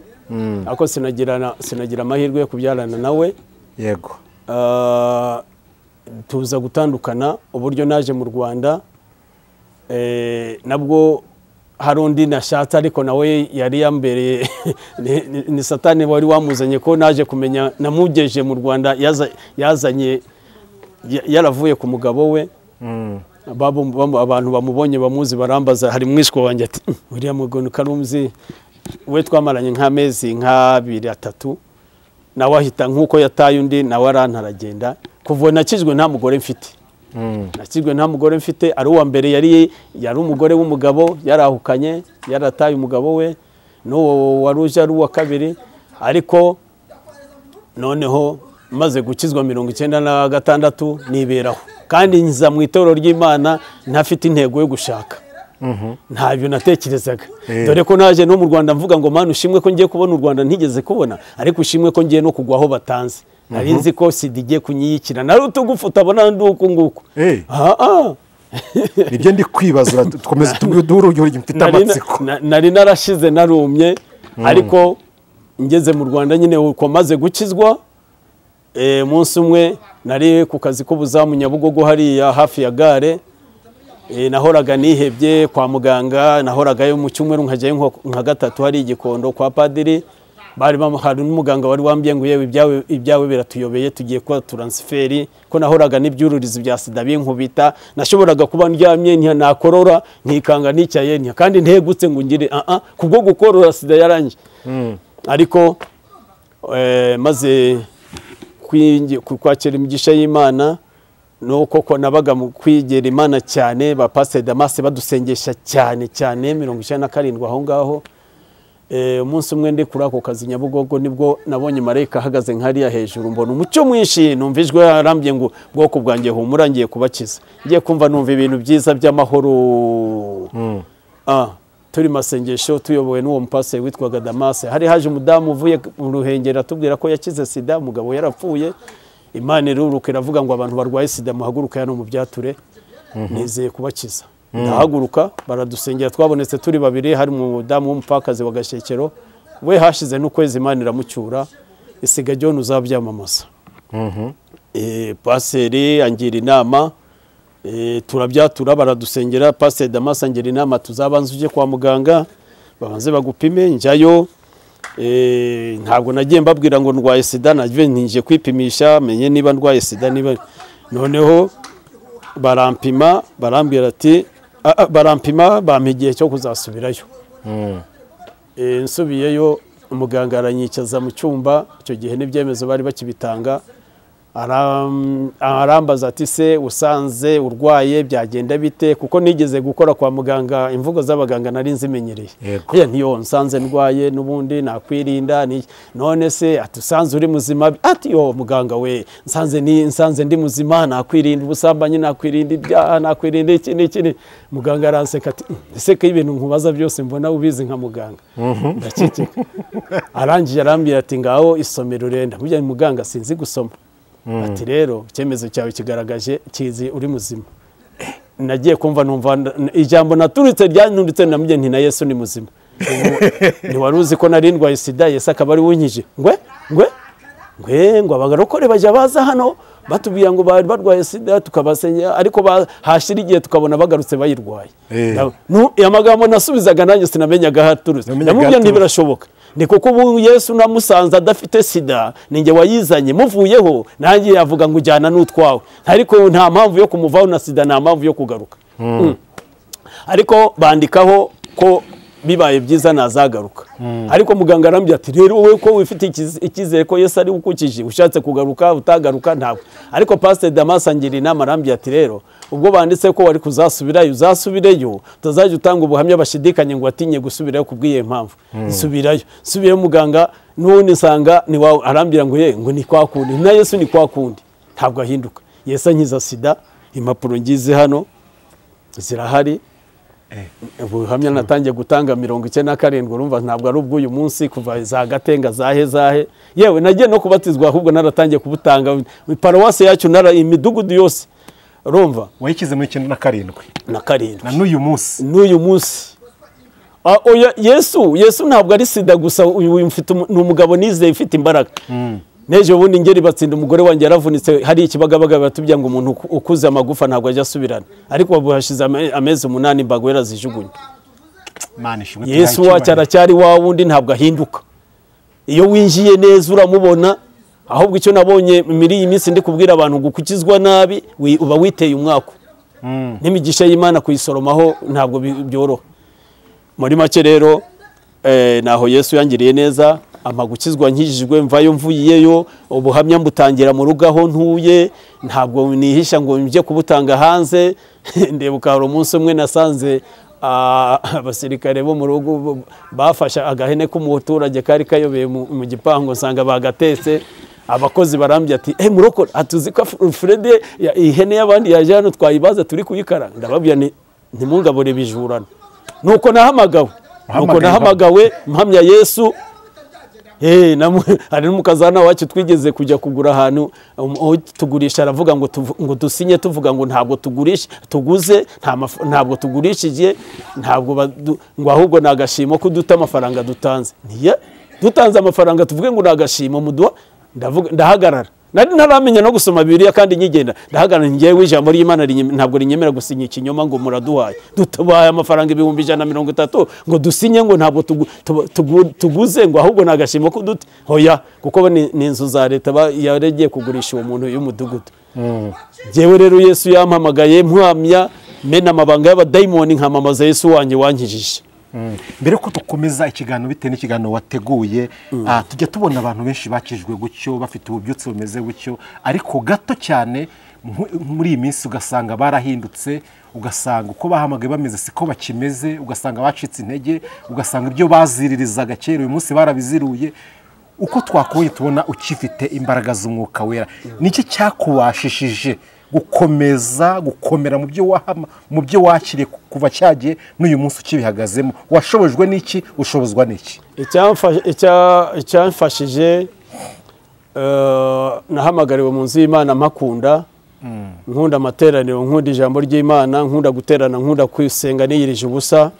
Speaker 1: ariko sinagira amahirwe yo kubyarana nawe.
Speaker 2: Yego.
Speaker 1: Tuza gutandukana. Uburyo naje mu Rwanda, nabwo hari undi nashatse, ariko nawe yari yambereye ni satani wari wamuzanye, ko naje kumenya namugeje mu Rwanda yazanye yaravuye ku mugabo we. Abantu bamubonye bamuzi barambaza, hari mwishwa wanjye ati uriya mugoni karumzi we twamaranye nk'amezi nk'abiri atatu, nawe ahita nkuko yataye undi nawe arantaragenda. Kuva nakijwe nta mugore mfite. Nakijwe nta mugore mfite, ari uwa mbere yari umugore w'umugabo, yarahukanye, yarataye umugabo we, n'uwo waruje ari uwa kabiri. Ariko noneho maze gukizwa 96 niberaho, kandi nza mu itorero ry'Imana ntafite intego yo gushaka. Ntabyo natekerezaga. Dore ko naje no mu Rwanda mvuga ngo Mana ushimwe ko ngiye kubona u Rwanda ntigeze kubona, ariko ushimwe ko ngiye no kugwaho batanze. Nari nzi ko sida igiye kunyiyikira, nari utugufu utabona nduku nguku.
Speaker 2: Nibyo ndi kwibaza, dukomeze tubwire urugero mfite amatsiko.
Speaker 1: Nari narashize narumye, ariko ngeze mu Rwanda nyine uko maze gukizwa, umunsi umwe nari ku kazi k'ubuzamu Nyabugogo hariya hafi ya gare. Nahoraga nihebye kwa muganga, nahoragayo mu cyumweru nkajyayo nka gatatu hari igikondo kwa padiri. Bari hari n'umuganga wari wambwiye ngo yewe ibyawe biratuyobeye, tugiye kuba transferi, ko nahoraga n'ibyururizi bya sida binkubita, nashoboraga kuba ndyamye nakorora nkikanga nicyaye kandi ntegutse ngo ngire kubwo gukorora sida yaranje. Ariko maze kwakira imigisha y'Imana, nuko ko nabaga mu kwigera Imana cyane, ba Pastor Damas badusengesha cyane cyane 97 aho ngaho. Umunsi umwe ndi kuri ako kazi Nyabugogo, nibwo nabonye marayika ahagaze nkariya hejuru, mbona umucyo mwinshi, numva ijwi arambye ngo bwoko bwanjye humura ngiye kubakiza. Ngiye kumva numva ibintu byiza by'amahoro. Turi masengesho tuyobowe n'uwo mupasiteri witwaga Damas. Hari haje umudamu uvuye mu Ruhengeri atubwira ko yakize sida, umugabo yarapfuye. Imana iruruka iravuga ngo abantu barwaye sida muhaguruka hano mu byature, nizeye kubakiza. Ndahaguruka baradusengera, twabonetse turi babiri, hari umudamu w'umupfakazi wa Gashekero, we hashize n'ukwezi Imana iramucyura, isiga John uzabyamamaza. Paseri angira inama, turabyatura baradusengera. Paseri Damas angira inama tuzabanza uje kwa muganga babanze bagupime. Njyayo, ntabwo nagiye mbabwira ngo ndwaye sida, nagiye ntinje kwipimisha menye niba ndwaye sida niba. Noneho barampima barambwira ati barampima bampa igihe cyo kuzasubirayo. Nsubiyeyo umuganga aranyicaza mu cyumba, icyo gihe n'ibyemezo bari bakibitanga, arambaza ati se usanze urwaye byagenda bite, kuko nigeze gukora kwa muganga, imvugo z'abaganga nari nzimenyereye. Ntiyo nsanze ndwaye n'ubundi nakwirinda, none se ati usanze uri muzima, ati yo muganga we nsanze ndi muzima, nakwirinda ubusambanyi, nakwirinda ibyaha, nakwirinda iki n'iki. Muganga aranseka ati ese ko ibintu nkubaza byose mbona ubizi nka muganga. Ndaceceka. Arangije arambwira ati ngaho isomero renda. Burya muganga sinzi gusoma. Ati rero icyemezo cyawe kigaragaje kizi uri muzima. Nagiye kumva numva ijambo naturitse ryanunditse, namubwiye nti na Yesu ni muzima. Ntiwari uzi ko nari ndwaye sida, Yesu akaba ari unkije. Ngwe ngwe ngwe ngo abagarokore bajya baza hano batubwira ngo bari barwaye sida tukabasenya, ariko hashira igihe tukabona bagarutse bayirwaye. Amagambo nasubizaga nanjye sinamenyaga haturutse. Namubwiye nti birashoboka. Ni kuko ubu Yesu namusanze adafite sida, ninjye wayizanye muvuyeho, nanjye yavuga ngo ujyana n'utwawe, ariko nta mpamvu yo kumuvaho na sida, nta mpamvu yo kugaruka. Ariko bandikaho ko bibaye byiza nazagaruka. Ariko muganga arambye ati rero wowe ko wifite icyizere ko Yesu ari ukukije, ushatse kugaruka utagaruka ntabwo. Ariko Pastor Damas angira inama arambye ati rero ubwo banditse ko wari kuzasubirayo uzasubireyo, utazajya utanga ubuhamya bashidikanye ngo watinye gusubirayo kubwiye impamvu. Nsubirayo, nsubiyeyo muganga n'ubundi nsanga ni wawe, arambira ngo ye ngo ni kwa kundi, na Yesu ni kwa kundi, ntabwo ahinduka. Yesu ankiza sida, impapuro ngize hano. Zirahari. Ubuhamya natangiye gutanga 97, urumva ntabwo ari ubw'uyu munsi, kuva za Gatenga zahe zahe. Yewe nagiye no kubatizwa ahubwo naratangiye kubutanga paruwasi yacu, nara imidugudu yose, urumva.
Speaker 2: Wayikize muri 97
Speaker 1: na karindwi
Speaker 2: na n'uyu munsi?
Speaker 1: N'uyu munsi. Oya, Yesu ntabwo ari sida gusa. Uyu mfite ni umugabo nizeye ufite imbaraga. N'ejo bundi ngeri batsinda umugore wanjye yaravunitse hari ikibagabaga, batubya ngo umuntu ukuze amagufa ntabwo ajya asubirana, ariko ubu hashize amezi 8 imbago yarazijugunye.
Speaker 2: Imana ishimwe.
Speaker 1: Yesu wacu aracyari wa wundi, ntabwo ahinduka. Iyo winjiye neza uramubona. Ahubwo icyo nabonye muri iyi minsi ndi kubwira abantu, gukizwa nabi uba witeye umwako, n'imigisha y'Imana kuyisoromaho ntabwo byoroha. Muri make rero, naho Yesu yangiriye neza ampa gukizwa, nkijijwe mvayo mvuyeyo, ubuhamya mbutangira mu rugo aho ntuye, ntabwo nihisha ngo njye kubutanga hanze. Ndibuka hari umunsi umwe nasanze abasirikare bo mu rugo bafashe agahene k'umuturage kari kayobeye mu gipangu, nsanga bagatetse. Abakozi barambye ati murokore, atuzi ko Fred ihene y'abandi yaje hano twayibaza turi kuyikara. Ndababwira nti ntimungabure bijurana. Nuko nahamagawe mpamya Yesu. Hari n'umukazana wacu twigeze kujya kugura ahantu, tugurisha aravuga ngo dusinye tuvuga ngo ntabwo tugurisha, tuguze ntabwo tugurishije, ntabwo ngo ahubwo ni agashimo ko duta amafaranga dutanze. Ntiya dutanze amafaranga tuvuge ngo ni agashimo muduha. Ndavuga ndahagarara, nari ntaramenya no gusoma Bibiliya kandi nyigenda ndahagarara, ngewe ijambo ry'Imana ntabwo rinyemera gusinya ikinyoma ngo muraduhaye, dutubaye amafaranga 130,000 ngo dusinye ngo ntabwo tuguze ngo ahubwo nagashimo ko dute. Hoya, kuko ni inzu za leta yaregeye kugurisha uwo muntu y'umudugudu. Ngewe rero Yesu yampamagaye mpamya mena amabanga y'abadayimoni, nkamamaza Yesu wanjye wankijije.
Speaker 2: Mbere ko dukomeza ikiganiro bitewe n'ikiganiro wateguye, tujya tubona abantu benshi bakijwe gutyo bafite ububyutse bumeze gutyo, ariko gato cyane muri iyi minsi ugasanga barahindutse, ugasanga uko bahamagaye bameze siko bakimeze, ugasanga bacitse intege, ugasanga ibyo baziririzaga kera uyu munsi barabiziruye. Uko twakubonye tubona ukifite imbaraga z'umwuka wera, niki cyakubashishije gukomeza gukomera mu byo wahama, mu byo wakiriye kuva cyagiye n'uyu munsi ukibihagazemo? Washobojwe n'iki? Ushobozwa n'iki?
Speaker 1: Icyamfashije, nahamagariwe mu nzu y'Imana mpakunda, nkunda amateraniro, nkunda ijambo ry'Imana, nkunda guterana, nkunda kwisenga niyirije ubusa,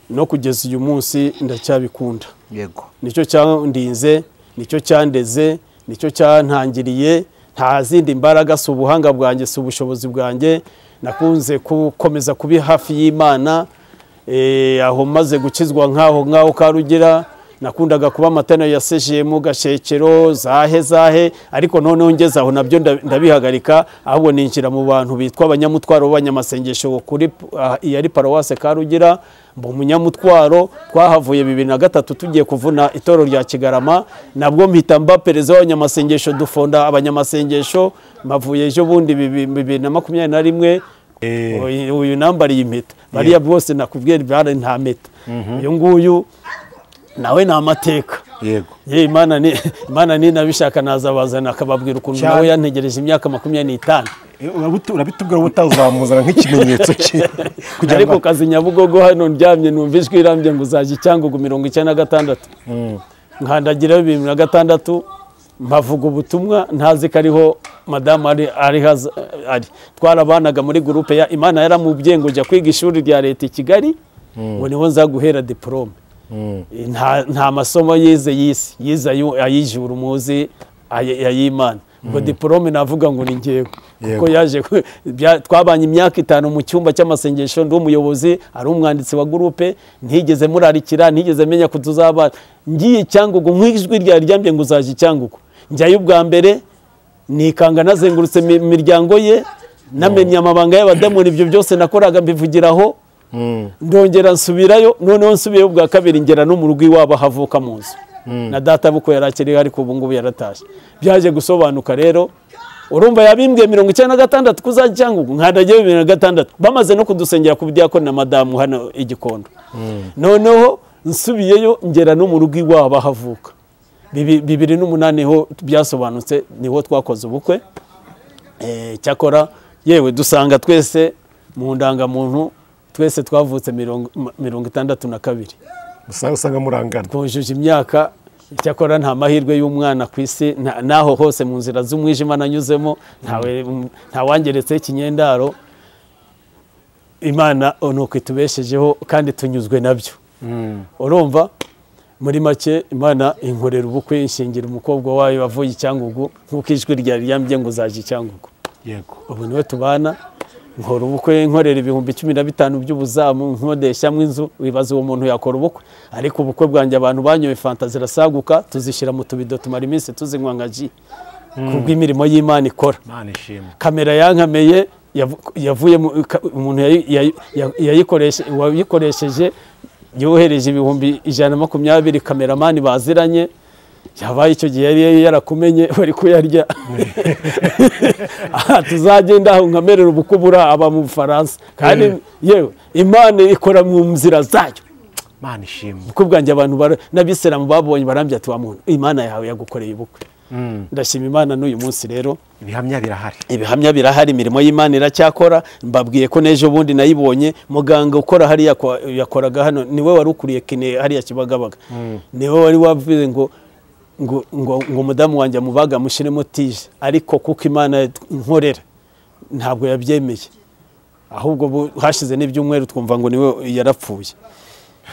Speaker 1: no kugeza uyu munsi ndacyabikunda.
Speaker 2: Yego,
Speaker 1: nicyo cyandinze, nicyo cyandeze, nicyo cyantangiriye. Nta zindi mbaraga, si ubuhanga bwanjye, si ubushobozi bwanjye. Nakunze gukomeza kubi hafi y'Imana. Aho maze gukizwa nkaho ngaho Karugira, nakundaga kuba amatana ya CGM Gashekero zahe zahe, ariko noneho ngeze aho nabyo ndabihagarika, ahubwo ninjira mu bantu bitwa abanyamutwaro b'abanyamasengesho kuri yari paruwase Karugira, mba umunyamutwaro. Twahavuye 2003 tugiye kuvuna itoro rya Kigarama, nabwo mpita mba perezida w'abanyamasengesho, dufonda abanyamasengesho. Mavuye ejo bundi 2021, uyu nambariye impeta, bariya bose nakubwiye bare nta meta, uyu nguyu nawe ni amateka.
Speaker 2: Yego,
Speaker 1: ye Imana ni nabishaka nazabazana akababwira ukuntu nawe yantegereje imyaka 25.
Speaker 2: Urabitubwira ubutazamuzana nk'ikimenyetso cye.
Speaker 1: Ariko kazi Nyabugogo hano ndyamye numva ijwi irambye ngo uzaje Cyangugu 96, nkandagira 2006 mpavuga ubutumwa ntazi ko ariho madamu ari ari. Twarabanaga muri groupe ya Imana yaramubwiye ngo jya kwiga ishuri rya leta i Kigali, ngo niho nzaguhera diplome. Nta masomo yize yisi, yize ayijuru muzi ay'Imana. Ngo diplome navuga ngo ni ngewe, kuko yaje twabanye imyaka 5 mu cyumba cy'amasengesho, ndi umuyobozi, ari umwanditsi wa groupe, ntigeze murarikira, ntigeze menya ko tuzabana. Ngiye Cyangugu nk'ijwi ryari ryambye ngo uzaje Cyangugu, njyayo ubwa mbere nikanga nazengurutse imiryango ye, namenye amabanga y'abademoni, ibyo byose nakoraga mbivugiraho. Ndongera nsubirayo, noneho nsubiyeyo bwa kabiri ngera no mu rugo iwabo havuka mu nzu na data buko yarakiriye, ariko ubu ngubu yaratashye. Byaje gusobanuka rero, urumva yabimbwiye 96 kuzajya Cyangugu, nkandagiye 2006 bamaze no kudusengera ku diakoni na madamu hano igikondo. Noneho nsubiyeyo ngera no mu rugo iwabo havuka 2008 ho byasobanutse, niho twakoze ubukwe. Cyakora yewe dusanga twese Mu ndangamuntu twese twavutse 62.
Speaker 2: Usanga murangana.
Speaker 1: Twujuje imyaka. Icyakora nta mahirwe y'umwana ku isi, naho hose mu nzira z'umwijima nanyuzemo nta wangeretse ikinyendaro. Imana nuko itubeshejeho kandi tunyuzwe nabyo. Urumva muri make Imana inkorera ubukwe, inshingira umukobwa wayo avuye Icyangugu, nk'uko ijwi ryari ryambye ngo uzaje Icyangugu.
Speaker 2: Yego.
Speaker 1: Ubu niwe tubana, nkora ubukwe nkorera 15,000 by'ubuzamu, nkodeshamwe inzu. Wibaza uwo muntu yakora ubukwe? Ariko ubukwe bwanjye abantu banyoye fanta zirasaguka, tuzishyira mu tubido tumara iminsi tuzinywa nka ji, kubw'imirimo y'Imana ikora.
Speaker 2: Imana ishimwe.
Speaker 1: Kamera yankameye yavuye umuntu wayikoresheje yohereje 120,000 kameramani baziranye. Yabaye icyo gihe yari yarakumenye bari kuyarya. Tuzagenda aho nkamerera ubukubura aba mu Bufaransa. Kandi yewe Imana ikora mu nzira zayo.
Speaker 2: Imana ishimwe.
Speaker 1: Ubukwe bwanjye abantu n'abisilamu babonye barambye ati wa muntu Imana yawe yagukoreye ubukwe. Ndashima Imana n'uyu munsi rero.
Speaker 2: Ibihamya birahari.
Speaker 1: Ibihamya birahari, imirimo y'Imana iracyakora. Mbabwiye ko n'ejo bundi nayibonye muganga ukora hariya yakoraga hano, niwe wari ukuriye kine hariya Kibagabaga. Niwe wari wavuze ngo ngo mudamu wanjye amubaga mushiremo tije, ariko kuko Imana nkorera ntabwo yabyemeye. Ahubwo hashize n'ibyumweru twumva ngo niwe yarapfuye.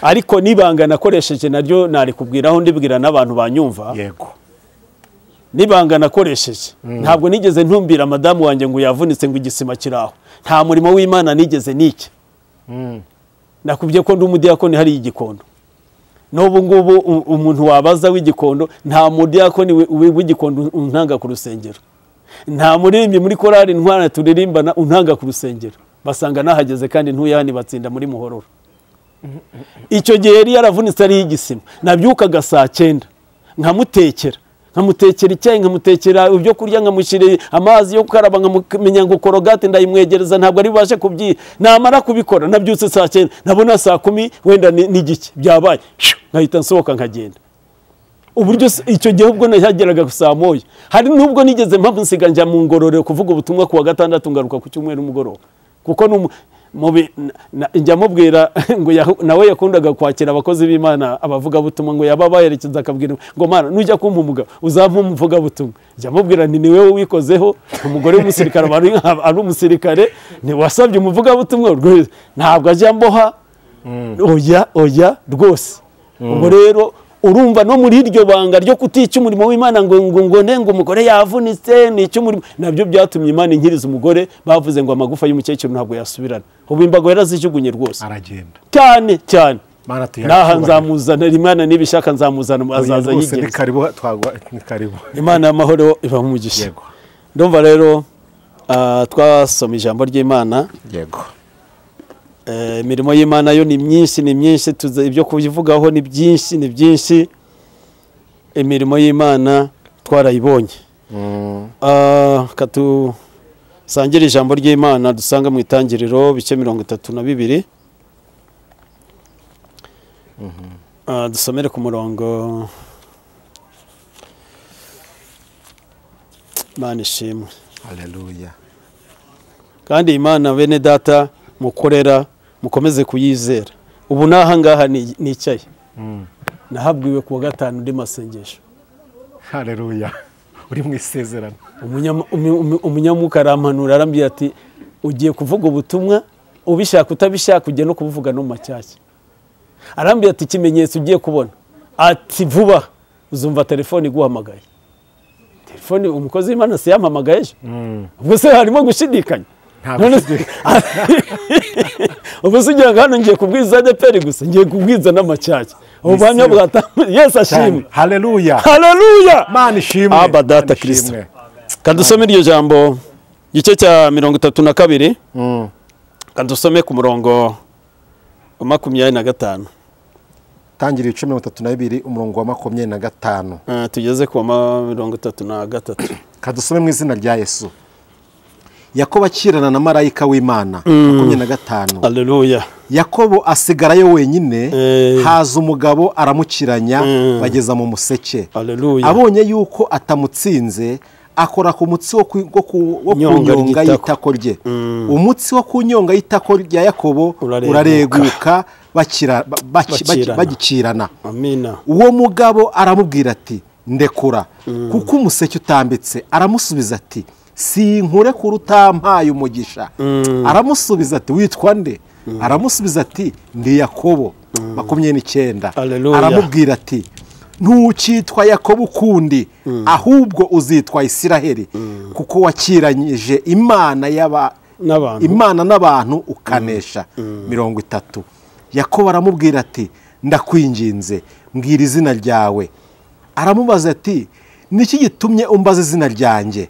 Speaker 1: Ariko nibanga nakoresheje naryo nari kubwiraho ndibwira n'abantu banyumva.
Speaker 2: Yego.
Speaker 1: Nibanga nakoresheje ntabwo nigeze ntumbira madamu wanjye ngo yavunitse ngo igisima kiraho. Nta murimo w'Imana nigeze niki. Nakubye ko ndi umudiyakoni hari Igikondo. N'ubu ngubu umuntu wabaza w'Igikondo, nta mudiyakoni w'Igikondo untanga ku rusengero. Nta muririmbyi muri korali Ntwana turirimbana untanga ku rusengero. Basanga nahageze kandi ntuyani batsinda muri Muhororo. Icyo gihe yari yaravunitse ari igisima. Nabyukaga saa 9 nkamutekera. Nkamutekera icyayi, nkamutekera ibyo kurya, nkamushyira amazi yo gukaraba, nkamumenya ngo korogate ndayimwegereza, ntabwo ari bubashe kubyi. Namara kubikora nabyutse saa 9 nabona saa 10 wenda n'igiki byabaye, nkahita nsohoka nkagenda. Uburyo icyo gihe ubwo nahageraga saa 1, hari nubwo nigeze mpamvu nsiga njya mu ngororero kuvuga ubutumwa kuwa gatandatu ngaruka ku cyumweru mugoroba, kuko njya mubwira ngo nawe yakundaga kwakira abakozi b'Imana abavuga butumwa, ngo yaba bayerekeza akabwira ngo Mana nujya kumpa umugabo uzampa umuvuga butumwa. Njya mubwira nti ni wewe wikozeho, umugore w'umusirikare ari umusirikare, ni wasabye umuvuga butumwa ntabwo ajya mboha. Oya oya rwose. Ubwo rero urumva no muri iryo banga ryo kutica umurimo w'Imana ngo ngo ngo umugore yavunitse nica umurimo, nabyo byatumye Imana inkiriza umugore. Bavuze ngo amagufa y'umukecuru ntabwo yasubirana. Ubu imbago yarazijugunye rwose,
Speaker 2: aragenda
Speaker 1: cyane cyane. Naha nzamuzana Imana nibishaka nzamuzana azaza yigenza.
Speaker 2: Karibu twagwa ni karibu.
Speaker 1: Imana y'amahoro iba umugisha. Yego. Ndumva rero twasoma ijambo ry'Imana.
Speaker 2: Yego.
Speaker 1: Imirimo y'Imana yo ni myinshi, ni myinshi, ibyo kubivugaho ni byinshi, ni byinshi. Imirimo y'Imana twarayibonye. Katusangire ijambo ry'Imana dusanga mu Itangiriro bice 32. Dusomere ku murongo. Imana ishimwe.
Speaker 2: Haleluya.
Speaker 1: Kandi Imana bene data mukorera mukomeze kuyizera. Ubu naha ngaha nicaye nahabwiwe kuwa gatanu ndi masengesho.
Speaker 2: Haleluya. Uri mu isezerano.
Speaker 1: Umunyamuka arampanura arambwira ati ugiye kuvuga ubutumwa ubishaka utabishaka ugiye no kubuvuga no macyashya. Arambwira ati ikimenyetso ugiye kubona, ati vuba uzumva telefone iguhamagaye. Telefone umukozi w'Imana se yampamagaye ejo. Ubwo se harimo gushidikanya? Ubwo se ugira ngo hano ngiye kubwiza ADEPR gusa, ngiye kubwiza n'amacyashya. Ubuhamya bwatanga Yesu ashimwe.
Speaker 2: Haleluya.
Speaker 1: Haleluya.
Speaker 2: Imana ishimwe.
Speaker 1: Aba data Kristo. Kadusome iryo jambo gice cya 32. Kadusome ku murongo wa 25.
Speaker 2: Tangira 32 umurongo wa 25.
Speaker 1: Tugeze ku 33.
Speaker 2: Kadusome mu izina rya Yesu. Yakobo akirana na marayika w'Imana. 25.
Speaker 1: Haleluya.
Speaker 2: Yakobo asigarayo wenyine, haza umugabo aramukiranya bageza mu museke.
Speaker 1: Haleluya.
Speaker 2: Abonye yuko atamutsinze Akora ku mutsi wo ku nyonga y'itako rye. Umutsi wo ku nyonga y'itako rya Yakobo urareguka bagikirana.
Speaker 1: Amina.
Speaker 2: Uwo mugabo aramubwira ati ndekura kuko umuseke utambitse. Aramusubiza ati sinkure kuri utampaye umugisha. Aramusubiza ati witwa nde? Aramusubiza ati ndi Yakobo. 29. Aramubwira ati ntukitwa Yakobo ukundi, ahubwo uzitwa Isiraheli, kuko wakiranyije Imana Imana n'abantu ukanesha. 30. Yakobo aramubwira ati ndakwinginze mbwira izina ryawe. Aramubaza ati niki gitumye umbaza izina ryanjye?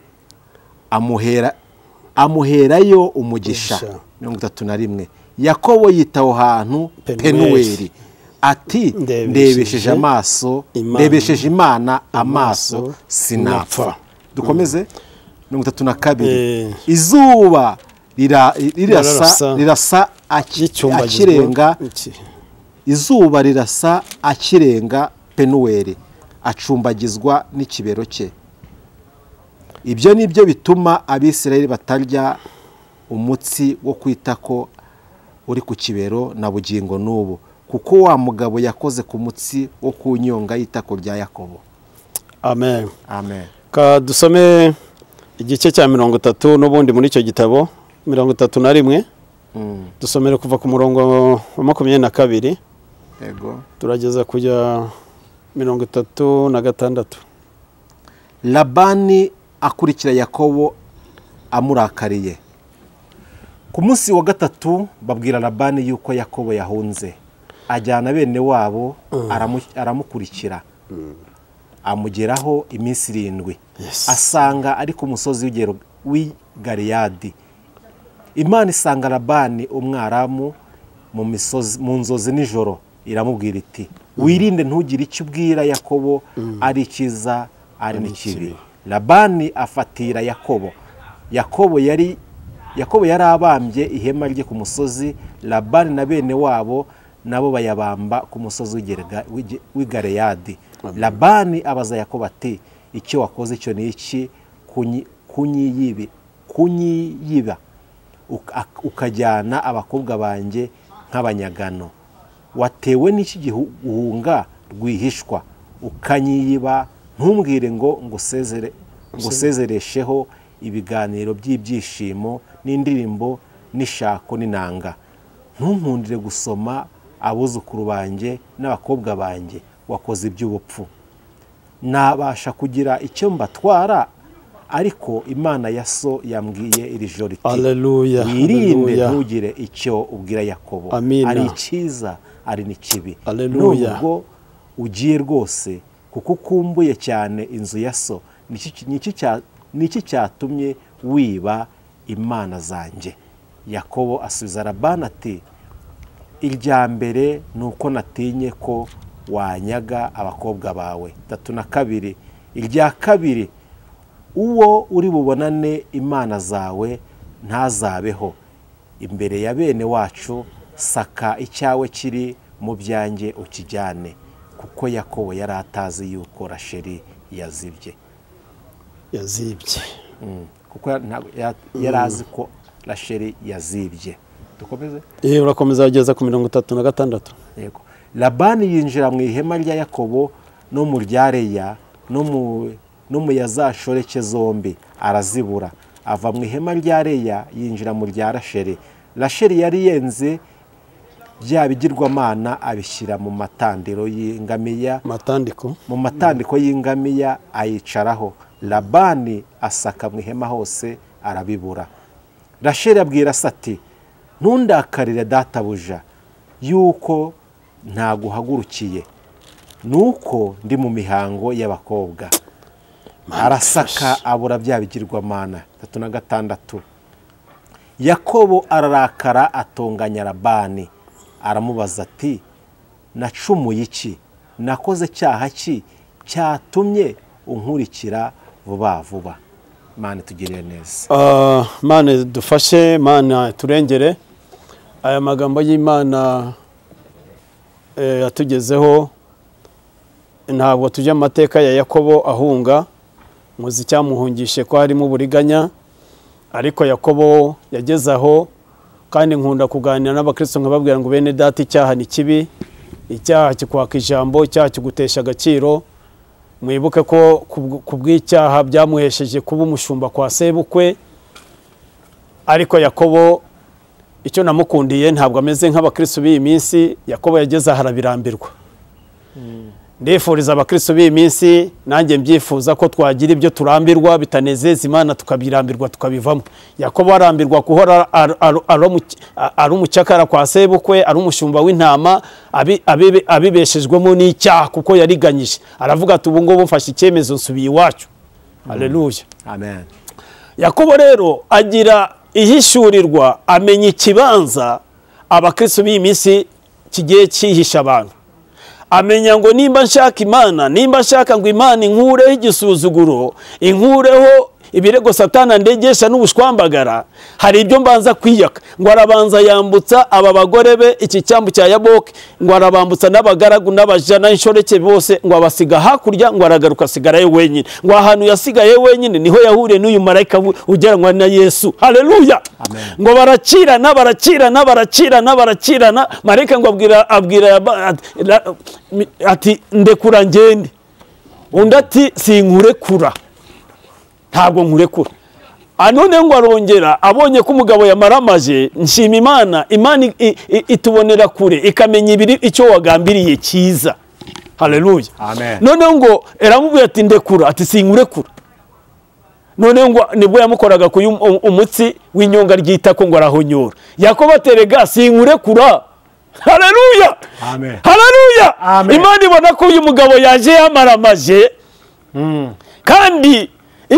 Speaker 2: Amuherayo umugisha. 31. Yakobo yita aho hantu Penuweli ati ndebesheje amaso, ndebesheje Imana amaso sinapfa. Dukomeze. 32. Izuba rirasa akirenga, izuba rirasa akirenga Penuweli, acumbagizwa n'ikibero cye. Ibyo nibyo bituma Abisirayeli batarya umutsi wo kwitako uri ku kibero na bugingo n'ubu, kuko wa mugabo yakoze ku mutsi wo ku nyonga y'itako rya Yakobo.
Speaker 1: Amen.
Speaker 2: Amen.
Speaker 1: Ka dusome igice cya 30 n'ubundi muri icyo gitabo 31. Dusomere kuva ku murongo wa 22.
Speaker 2: Yego.
Speaker 1: Turageza kujya 36.
Speaker 2: Labani akurikira Yakobo amurakariye. Ku munsi wa gatatu babwira Labani yuko Yakobo yahunze, ajyana bene wabo aramukurikira, amugeraho iminsi 7. Asanga ari ku musozi w'i Galeyadi. Imana isanga Labani umwaramu mu misozi mu nzozi nijoro, iramubwira iti wirinde ntugire icyo ubwira Yakobo, ari icyiza ari n'ikibi. Labani afatira Yakobo. Yakobo yari abambye ihema rye ku musozi, Labani na bene wabo nabo bayabamba ku musozi w'i Galeyadi. Labani abaza Yakobo ati icyo wakoze icyo ni iki kunyiyiba ukajyana abakobwa banjye nk'abanyagano? Watewe n'iki guhunga rwihishwa ukanyiyiba, ntumbwire ngo ngusezeresheho ibiganiro by'ibyishimo n'indirimbo n'ishako n'inanga. Ntunkundire gusoma abuzukuru banjye n'abakobwa banjye, wakoze iby'ubupfu. Nabasha kugira icyo mbatwara, ariko Imana ya so yambwiye iri joro iti wirinde ntugire icyo ubwira Yakobo, ari icyiza ari n'ikibi. Nubwo ugiye rwose kuko ukumbuye cyane inzu ya so, niki cyatumye wiba imana zanjye? Yakobo asubiza Labani ati irya mbere nuko natinye ko wanyaga abakobwa bawe. 32. Irya kabiri, uwo uri bubonane imana zawe ntazabeho imbere ya bene wacu, saka icyawe kiri mu byanjye ukijyane. Kuko Yakobo yari atazi yuko Rasheli yazibye. Kuko yari azi ko Rasheli yazibye. Dukomeze?
Speaker 1: Urakomeza ugeza ku 36.
Speaker 2: Yego. Labani yinjira mu ihema rya Yakobo no mu rya Leya no mu ya za shoreke zombi, arazibura. Ava mu ihema rya Leya yinjira mu rya Rasheli. Rasheli yari yenze bya bigirwamana abishyira mu matandiro y'ingamiya, mu matandiko y'ingamiya ayicaraho. Labani asaka mu ihema hose arabibura. Rasheli abwira se ati ntundakarire databuja yuko ntaguhagurukiye, nuko ndi mu mihango y'abakobwa. Arasaka abura bya bigirwamana. 36. Yakobo ararakara atonganya Labani, aramubaza ati nacumuye iki? Nakoze cyaha ki cyatumye unkurikira vuba vuba? Mana tugirire neza.
Speaker 1: Mana dufashe, Mana turengere. Aya magambo y'Imana yatugezeho, ntabwo tujya amateka ya Yakobo ahunga, Muzi cyamuhungishe ko harimo uburiganya, ariko Yakobo yageze aho. Kandi nkunda kuganira n'abakristo nkababwira ngo bene data, icyaha ni kibi, icyaha kikwaka ijambo, icyaha kigutesha agaciro. Mwibuke ko kubw'icyaha byamuhesheje kuba umushumba kwa sebukwe. Ariko Yakobo icyo namukundiye, ntabwo ameze nk'abakristo b'iyi minsi. Yakobo yageze aho arabirambirwa. Ndifuriza abakristo b'iyi minsi, nanjye mbyifuza, ko twagira ibyo turambirwa bitanezeza Imana, tukabirambirwa tukabivamo. Yakobo arambirwa guhora ari umucyakara kwa sebukwe, ari umushumba w'intama, abibeshejwemo n'icyaha kuko yariganyije. Aravuga ati ubu ngubu mfashe icyemezo, nsubiye iwacu. Haleluya,
Speaker 2: amen.
Speaker 1: Yakobo rero agira ihishurirwa, amenya ikibanza abakristo b'iyi minsi kigiye cyihisha abantu. Amenya ngo nimba nshaka Imana, nimba nshaka ngo Imana inkureho igisuzuguro, inkureho ibirego Satana ndegesha n'ubushwambagara, hari ibyo mbanza kwiyaka. Ngo arabanza yambutsa aba bagore be iki cyambu cya Yaboki, ngo arabambutsa n'abagaragu n'abaja n'inshoreke bose, ngo abasiga hakurya, ngo aragaruka asigarayo wenyine. Ngo ahantu yasigaye wenyine niho yahuriye n'uyu marayika ugeranwa na Yesu. Haleluya. Ngo barakirana, barakirana, barakirana, barakirana. Marayika ngo abwira ati ndekura ngende. Undi ati sinkurekura, ntabwo nkurekura. None ngo arongera abonye ko umugabo yamaramaje. Nshima Imana, Imana itubonera kure, ikamenya ibiri icyo wagambiriye cyiza. Haleluya,
Speaker 2: amen.
Speaker 1: None ngo eramubwira ati ndekura, ati sinkurekura. None ngo nibwo yamukoraga ku umutsi w'inyonga ryitako, ngo arahonyora. Yakobo aterega sinkurekura. Haleluya,
Speaker 2: amen.
Speaker 1: Haleluya. Imana ibona ko uyu mugabo yaje yamaramaje, kandi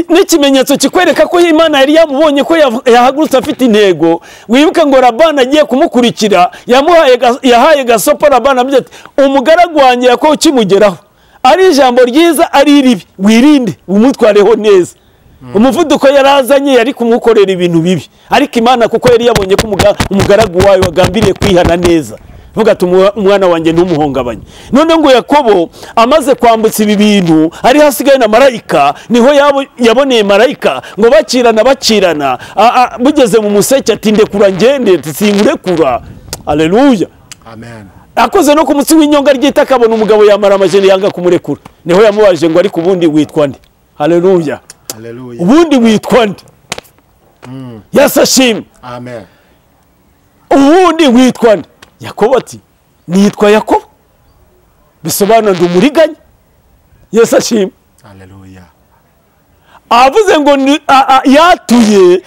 Speaker 1: n'ikimenyetso kikwereka ko Imana yari yamubonye ko yahagurutse afite intego. Wibuke ngo Labani agiye kumukurikira, yahaye gasopo Labani, amugira ati umugaragu wanjye Yakobo ukimugeraho, ari ijambo ryiza ari iribi, wirinde umutwareho neza. Umuvuduko yarazanye yari kumukorera ibintu bibi, ariko Imana kuko yari yabonye ko umugaragu wayo wagambiriye kwihana neza, vuga ati umwana wanjye ntumuhungabanye. None ngo Yakobo amaze kwambutsa ibi bintu, ari hasigaye na marayika, niho yaboneye marayika. Ngo bakirana bakirana, bugeze mu museke ati ndekura ngende, sinkurekura. Haleluya,
Speaker 2: amen.
Speaker 1: Akoze no ku mutsi w'inyonga ryita, akabona umugabo yamara amajene yanga kumurekura. Niho yamubaje ngo ariko ubundi witwa nde? Haleluya,
Speaker 2: haleluya.
Speaker 1: Ubundi witwa nde? Yesu ashimwe,
Speaker 2: amen.
Speaker 1: Ubundi witwa nde? Yakobo ati nitwa Yakobo, bisobanura ndi umuriganya. Yesu ashimwe,
Speaker 2: haleluya.
Speaker 1: Avuze ngo yatuye,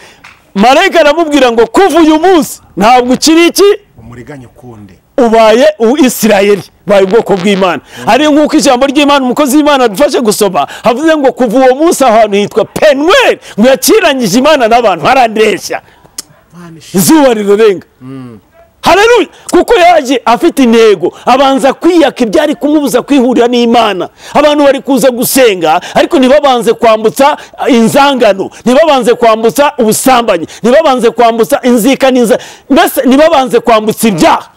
Speaker 1: marayika aramubwira ngo kuva uyu munsi ntabwo ukiri iki
Speaker 2: umuriganya ukundi,
Speaker 1: ubaye Isirayeli, ubaye ubwoko bw'Imana. Ari nk'uko ijambo ry'Imana umukozi w'Imana adufashe gusoma, havuze ngo kuva uwo munsi ahantu hitwa Penuel, ngo yakiranyije Imana n'abantu, harandeshya izuba rirarenga. Haleluya. Kuko yaje afite intego, abanza kwiyaka ibyari kumubuza kwihurira n'Imana. Abantu bari kuza gusenga, ariko ntibabanze kwambutsa inzangano, ntibabanze kwambutsa ubusambanyi, ntibabanze kwambutsa inzika n'inza, mbese ntibabanze kwambutsa ibyaha.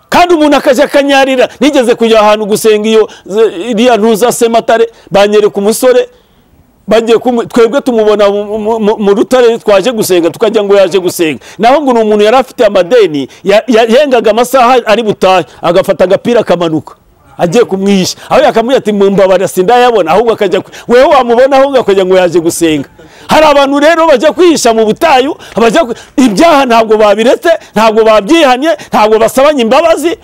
Speaker 1: Kandi umuntu akaje akanyarira. Nigeze kujya ahantu gusenga iyo iriya ntuza Sematare, banyereka umusore bagiye twebwe tumubona mu rutare twaje gusenga, tukajya ngo yaje gusenga. Naho ngo umuntu yari afite amadeni, yengaga amasaha ari butahe, agafata agapira akamanuka agiye kumwihisha. Aho yakamubwira ati mumbabarira sindayabona, ahubwo akajya wewe wamubona ahubwo akajya ngo yaje gusenga. Hari abantu rero bajya kwihisha mu butayu, bajya ibyaha ntabwo babiretse, ntabwo babyihanye, ntabwo basabanye imbabazi.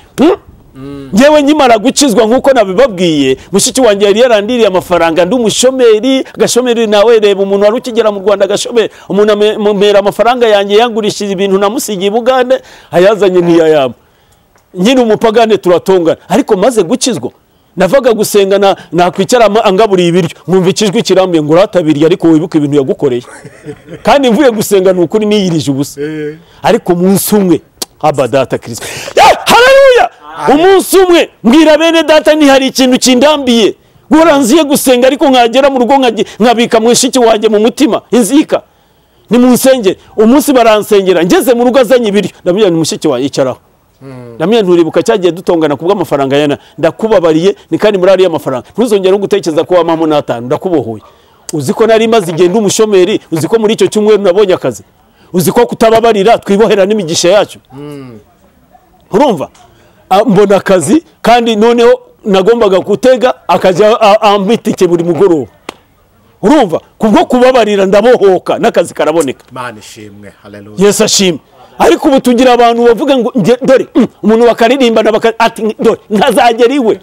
Speaker 1: Ngewe nkimara gukizwa nkuko nabibabwiye, mushiki wanjye yari yarandiriye amafaranga, ndi umushomeri, gashomeri nawe reba umuntu wari ukigera mu Rwanda gashomeri, umuntu amera amafaranga yanjye yangurishije ibintu namusigiye i Bugande, ayazanye ntiyayama. Nyine umupagane turatongana, ariko maze gukizwa navaga gusenga nakwicara angaburiye ibiryo, nkumva ikijwi kirambuye ngo uratabiriye, ariko wibuke ibintu yagukoreye. Kandi mvuye gusenga ni ukuri niyirije ubusa. Ariko umunsi umwe haba data Kristo, haleluya. Umunsi umwe mbwira bene data ni hari ikintu kindambiye, guhora nziye gusenga ariko nkagera mu rugo nkabika mushiki wanjye mu mutima inzika, ni mu nsengero. Umunsi baransengera ngeze mu rugo azanye ibiryo, ndabwira ni mushiki wanjye icaraho, Ndamye nturibuka cyagiye dutongana kubwa amafaranga yana, ndakubabariye ni kandi muri ariya mafaranga ntuzongere gutekereza ko wamamo n'atanu, ndakubohoye. Uzi ko nari maze igenda umushomeri, uzi ko muri icyo cyumweru nabonye akazi, uzi ko kutababarira twibohera n'imigisha yacu. Urumva mbona akazi kandi noneho nagombaga gutega akajya ambitike buri mugoroba. Urumva kubwo kubabarira ndabohoka n'akazi karaboneka.
Speaker 2: Imana ishimwe, haleluya,
Speaker 1: Yesu ashimwe. Ariko ubu tugira abantu bavuga ngo dore umuntu bakaririmbana ati dore ntazagera iwe,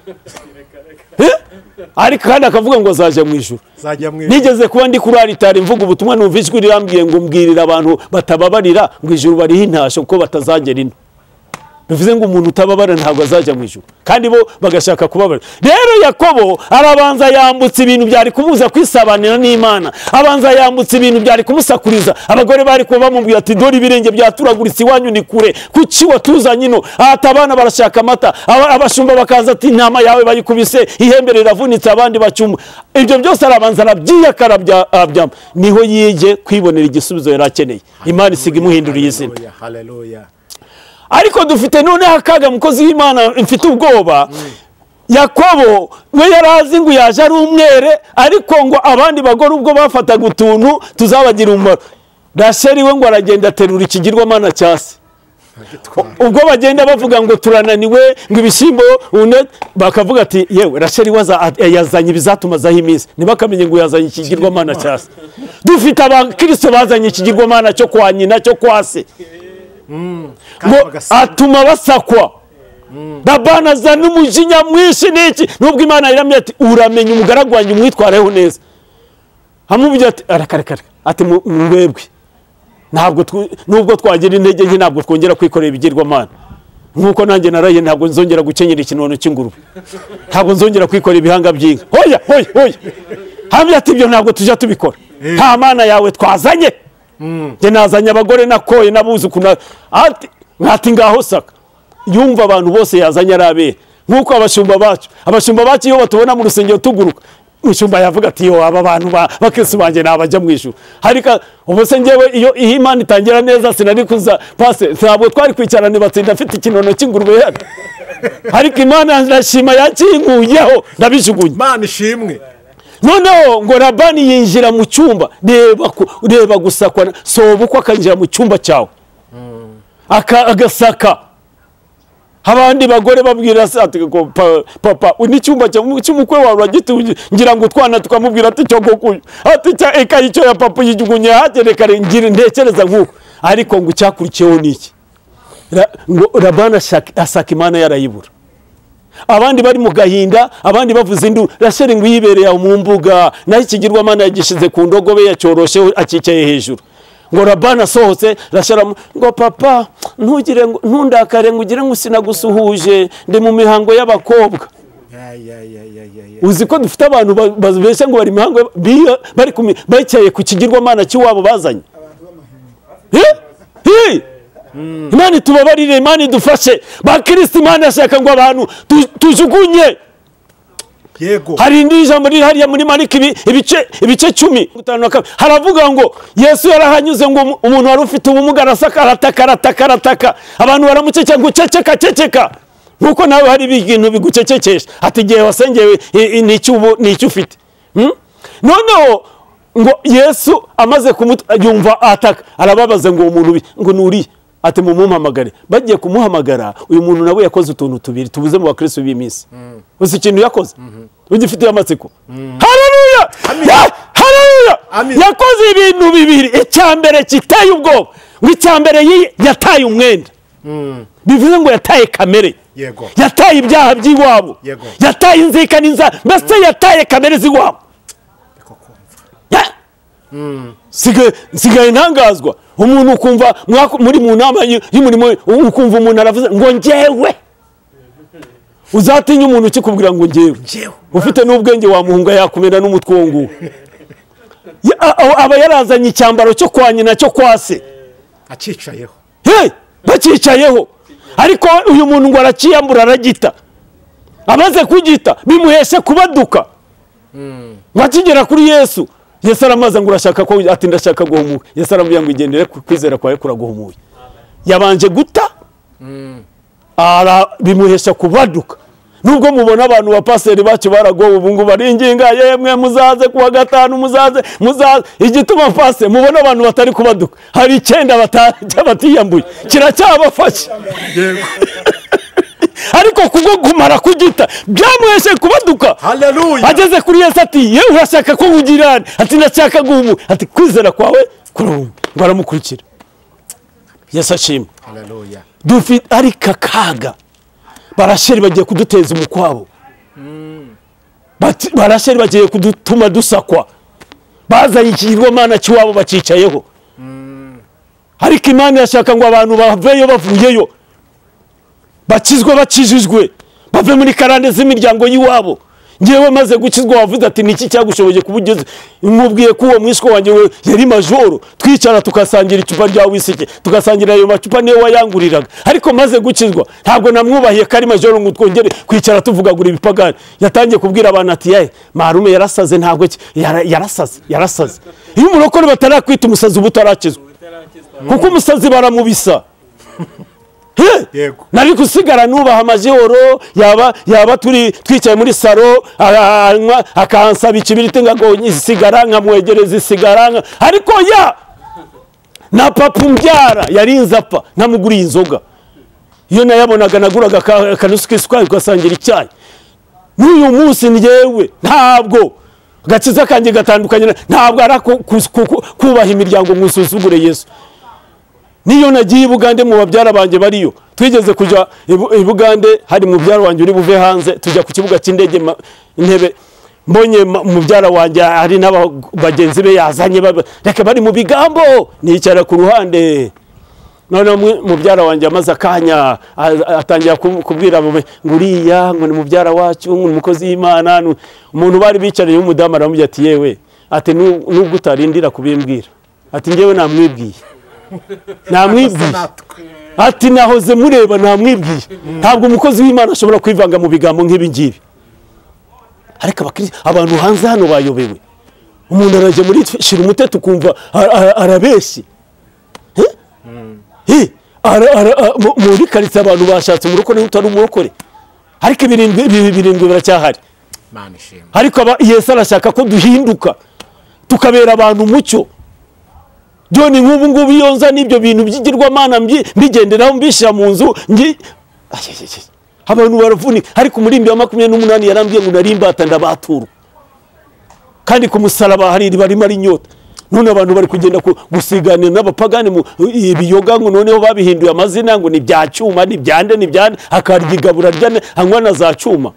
Speaker 1: ariko kandi akavuga ngo azaja mu ijuru. Nigeze kuba ndi kuri aritari mvuga ubutumwa numva ijwi rirambwiye ngo mbwirira abantu batababarira ngo ijuru bariho intasho kuko batazagera ino. Bivuze ngo umuntu utababara ntabwo azajya mu ijuru, kandi bo bagashaka kubabara. Rero Yakobo arabanza yambutse ibintu byari kumuza kwisabanira n'Imana, abanza yambutse ibintu byari kumusakuriza. Abagore bari kuba bamubwira ati dore ibirenge byaturaguritse iwanyu ni kure, kuki watuzanye ino? Ati abana barashaka amata, abashumba bakaza ati intama yawe bayikubise ihembe riravunitse, abandi bacuma. Ibyo byose arabanza arabyiyaka arabyama, niho yige kwibonera igisubizo yari akeneye. Imana isiga imuhinduriye izina.
Speaker 2: Haleluya.
Speaker 1: Ariko dufite noneho akaga, mukozi w'Imana, mfite ubwoba. Yakobo we yarazi ngo yaje ari umwere, ariko ngo abandi bagore ubwo bafataga utuntu tuzabagira umumaro. Rasheli we ngo aragenda aterura ikigirwamana cya se. Ubwo bagenda bavuga ngo turananiwe, ngo ibishyimbo, bakavuga ati yewe Rasheli yazanye ibizatumazaho iminsi, ntibakamenye ngo yazanye ikigirwamana cya se. Dufite abakristo bazanye ikigirwamana cyo kwa nyina, cyo kwa se, ngo atuma basakwa. Labani azana umujinya mwinshi n'iki, nubwo Imana iramye ati uramenye umugaragu wanjye umwitwareho neza. Amubwira ati arakarakara, ati mwebwe ntabwo nubwo twagira intege nke ntabwo twongera kwikorera ibigirwamana, nkuko nanjye naraye ntabwo nzongera gukenyera ikinono cy'ingurube, ntabwo nzongera kwikorera ibihanga by'inka. Hoya hoya hoya, hamwe ati ibyo ntabwo tujya tubikora, nta mana yawe twazanye. Njye nazanye abagore nakoye n'abuzukuru, ati ati ngaho saka. Yumva abantu bose yazanye arabera, nkuko abashumba bacu iyo batubona mu rusengero tuguruka, umushumba yavuga ati yo aba bantu bakristo banje nabajya mu ijuru. Ariko ubu se njyewe iyo Imana itangira neza sinari kuza pase, ntabwo twari kwicarana batsinda afite ikinono cy'ingurube hano. Ariko Imana ndashima yakinguyeho ndabijugunye.
Speaker 2: Imana ishimwe.
Speaker 1: Noneho ngo Labani yinjira mu cyumba, reba gusakwa sobukwa akanjira mu cyumba cyawe, agasaka. Abandi bagore babwira se ati papa n'icyumba cy'umukwe wawe uragituye, ngira ngo utwana tukamubwira ati cyo gokuyo, ati cya eka icyo ya papa yijugunye hagerekare ngira ntekereza nkuko. Ariko ngo icyakurikiyeho niki? Ngo Labani asaka Imana yarayibura. Abandi bari mu gahinda, abandi bavuze induru. Rasheli ngo yibereye aho mu mbuga, naho ikigirwamana yagishize ku ndogobe yacyoroshe akicaye hejuru. Ngo Labani asohotse, Rasheli ngo papa ntugire ngo ntundakare ngo ugire ngo sinagusuhuje, ndi mu mihango y'abakobwa. Uzi ko dufite abantu babeshya ngo bari mihango, bari bicaye ku kigirwamana cy'iwabo bazanye. Imana itubabarire, Imana idufashe. Bakristo Imana ashaka ngo abantu tujugunye.
Speaker 2: Yego.
Speaker 1: Hari indi jambo riri hariya muri Mariko ibice 10:52, haravuga ngo Yesu yarahanyuze ngo umuntu wari ufite ubumuga arasaka, arataka arataka arataka, abantu baramuceceka ngo ceceka ceceka, nkuko nawe hari ibintu bigucecekesha, ati igihe wasengewe n'icyo ufite. Noneho ngo Yesu amaze yumva ataka, arababaza ngo umuntu ngo nuri, ati mumuhamagare. Bagiye kumuhamagara, uyu muntu nawe yakoze utuntu tubiri tubuze mu bakristo b'iminsi. Uzi ikintu yakoze? Ugifitiye amatsiko? Haleluya! Haleluya! Yakoze ibintu bibiri. Icya mbere kiteye ubwoba, ngo icya mbere yataye umwenda. Bivuze ngo yataye kamere. Yataye ibyaha by'iwabo. Yataye inzika n'inzara, mbese yataye kamere z'iwabo. Sigaye ntangazwa umuntu ukumva muri mu nama y'umurimo, ukumva umuntu aravuze ngo njyewe. Uzatinya umuntu ukikubwira ngo njyewe, ufite n'ubwenge wamuhunga yakumena n'umutwe wo nguwo. Aba yarazanye icyambaro cyo kwa nyina cyo kwa se,
Speaker 2: akicayeho,
Speaker 1: bakicayeho. Ariko uyu muntu ngo arakiyambura aragita, amaze kugita bimuheshe kubaduka. Ngo akigera kuri Yesu, Yesu aramaze ngo urashaka ko, ati ndashaka guhumuka. Yesu aramubwira ngo igendere, kwizera kwawe kuraguhumuye. Yabanje guta Bimuhesha kubaduka. Nubwo mubona abantu ba paseri bacu baragowe ubu ngo baringinga yemwe muzaze kuwa gatanu muzaze muzaze, igituma pase mubona abantu batari kubaduka hari 9 batajya batiyambuye kiracyabafashe. Ariko kubwo kumara kugita byamuheshe kubaduka.
Speaker 2: Haleluya.
Speaker 1: Ageze kuri Yesu ati yewe urashaka ko ngugirana, ati ndashaka guhumu, ati kwizera kwawe kurumva, ngo aramukurikira. Yesu ashimwe.
Speaker 2: Haleluya.
Speaker 1: Dufite ariko akaga, barasheri bagiye kuduteza umukwabo, barasheri bagiye kudutuma dusakwa, bazanye ikigirwamana cy'iwabo bacicayeho. Ariko Imana irashaka ngo abantu baveyo bavuyeyo, bakizwe bakijijwe, bave muri karande z'imiryango y'iwabo. Ngewe maze gukizwa wavuze ati niki cyagushoboye kubugeze, nkubwiye ko uwo mwishwa wanjye yari majoro, twicara tukasangira icupa rya wisike, tugasangira ayo macupa niwe wayanguriraga. Ariko maze gukizwa ntabwo namwubahiye kari majoro ngo twongere kwicara tuvugagura ibipagani. Yatangiye kubwira abantu ati yaye marume yarasaze, ntabwo yarasaze yarasaze. Iyo umurokore batarakwita umusazi uba utarakizwa, kuko umusazi baramubisa. Nari gusigara nubaha amajoro, yaba turi twicaye muri saro akansaba ikibiriti ngo isigara nkamwegereza isigara, ariko ya na papa umbyara yarinze apfa ntamuguriye inzoga. Iyo nayabonaga naguraga akanusu k'isukari tugasangira icyayi. N'uyu munsi njyewe ntabwo gakiza kanjye gatandukanye, ntabwo ara kubaha imiryango nkusuzugure Yesu. Niyo nagiye i Bugande mu babyara banjye bariyo, twigeze kujya i Bugande hari mubyara wanjye uri buve hanze, tujya ku kibuga cy'indege intebe, mbonye mubyara wanjye hari n'abagenzi be yazanye reka bari mu bigambo, nicara ku ruhande. None mubyara wanjye amaze akanya atangira kubwira ngo uriya ngo ni mubyara wacu, ngo ni umukozi w'Imana. Umuntu bari bicaranye w'umudamu aramubwira ati yewe, ati nubwo utarindira kubimbwira, ati njyewe namwibwiye namwibwiye, ati nahoze mureba namwibwiye. Ntabwo umukozi w'Imana ashobora kwivanga mu bigambo nk'ibi ngibi. Ariko abantu hanze hano bayobewe, umuntu arajya muri shira umuteto ukumva arabeshye. Muri karitsiye abantu bashatse umurokore utari umurokore, ariko ibirindwi biracyahari. Ariko Yesu arashaka ko duhinduka tukabera abantu umucyo. John nk'ubu ngubu iyo nza n'ibyo bintu by'igirwamana mbigenderaho mbishyira mu nzu abantu baravunika. Ariko umurimbi wa 28 yarambwiye ngo nari imbata ndabatura, kandi ku musaraba hari iriba rimara inyota. None abantu bari kugenda gusiganira n'abapagani mu ibiyoga, ngo noneho babihinduye amazina ngo ni bya cyuma ni byande ni byande, akarya igabura rya anywa na za cyuma.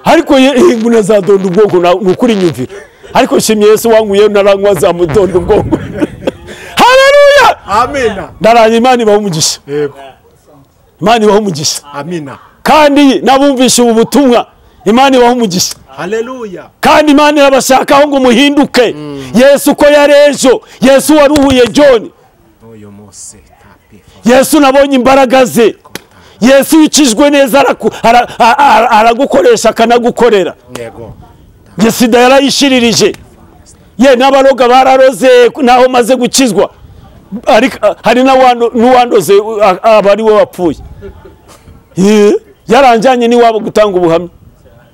Speaker 1: Ariko ngo nazadonda ubwonko nukuri nyumvira. Ariko nshimye Yesu wanguye naranywa za mudondo ubwonko. Haleluya.
Speaker 2: Amina.
Speaker 1: Ndaranye Imana ibahe umugisha.
Speaker 2: Yego.
Speaker 1: Imana ibahe umugisha.
Speaker 2: Amina.
Speaker 1: Kandi nabumvishe ubu butumwa Imana ibahe umugisha.
Speaker 2: Haleluya.
Speaker 1: Kandi Imana irabashakaho ngo muhinduke. Yesu ko yarejo, Yesu waruhuye John.
Speaker 2: Uyu munsi tapi.
Speaker 1: Yesu nabonye imbaraga ze. Yesu wicijwe neza aragukoresha akanagukorera.
Speaker 2: Yego.
Speaker 1: Sida yarayishiririje. Ye n'abaroga bararoze naho maze gukizwa. Hari n'uwandoze abari we wapfuye. Yaranjanye n'iwabo gutanga ubuhamya.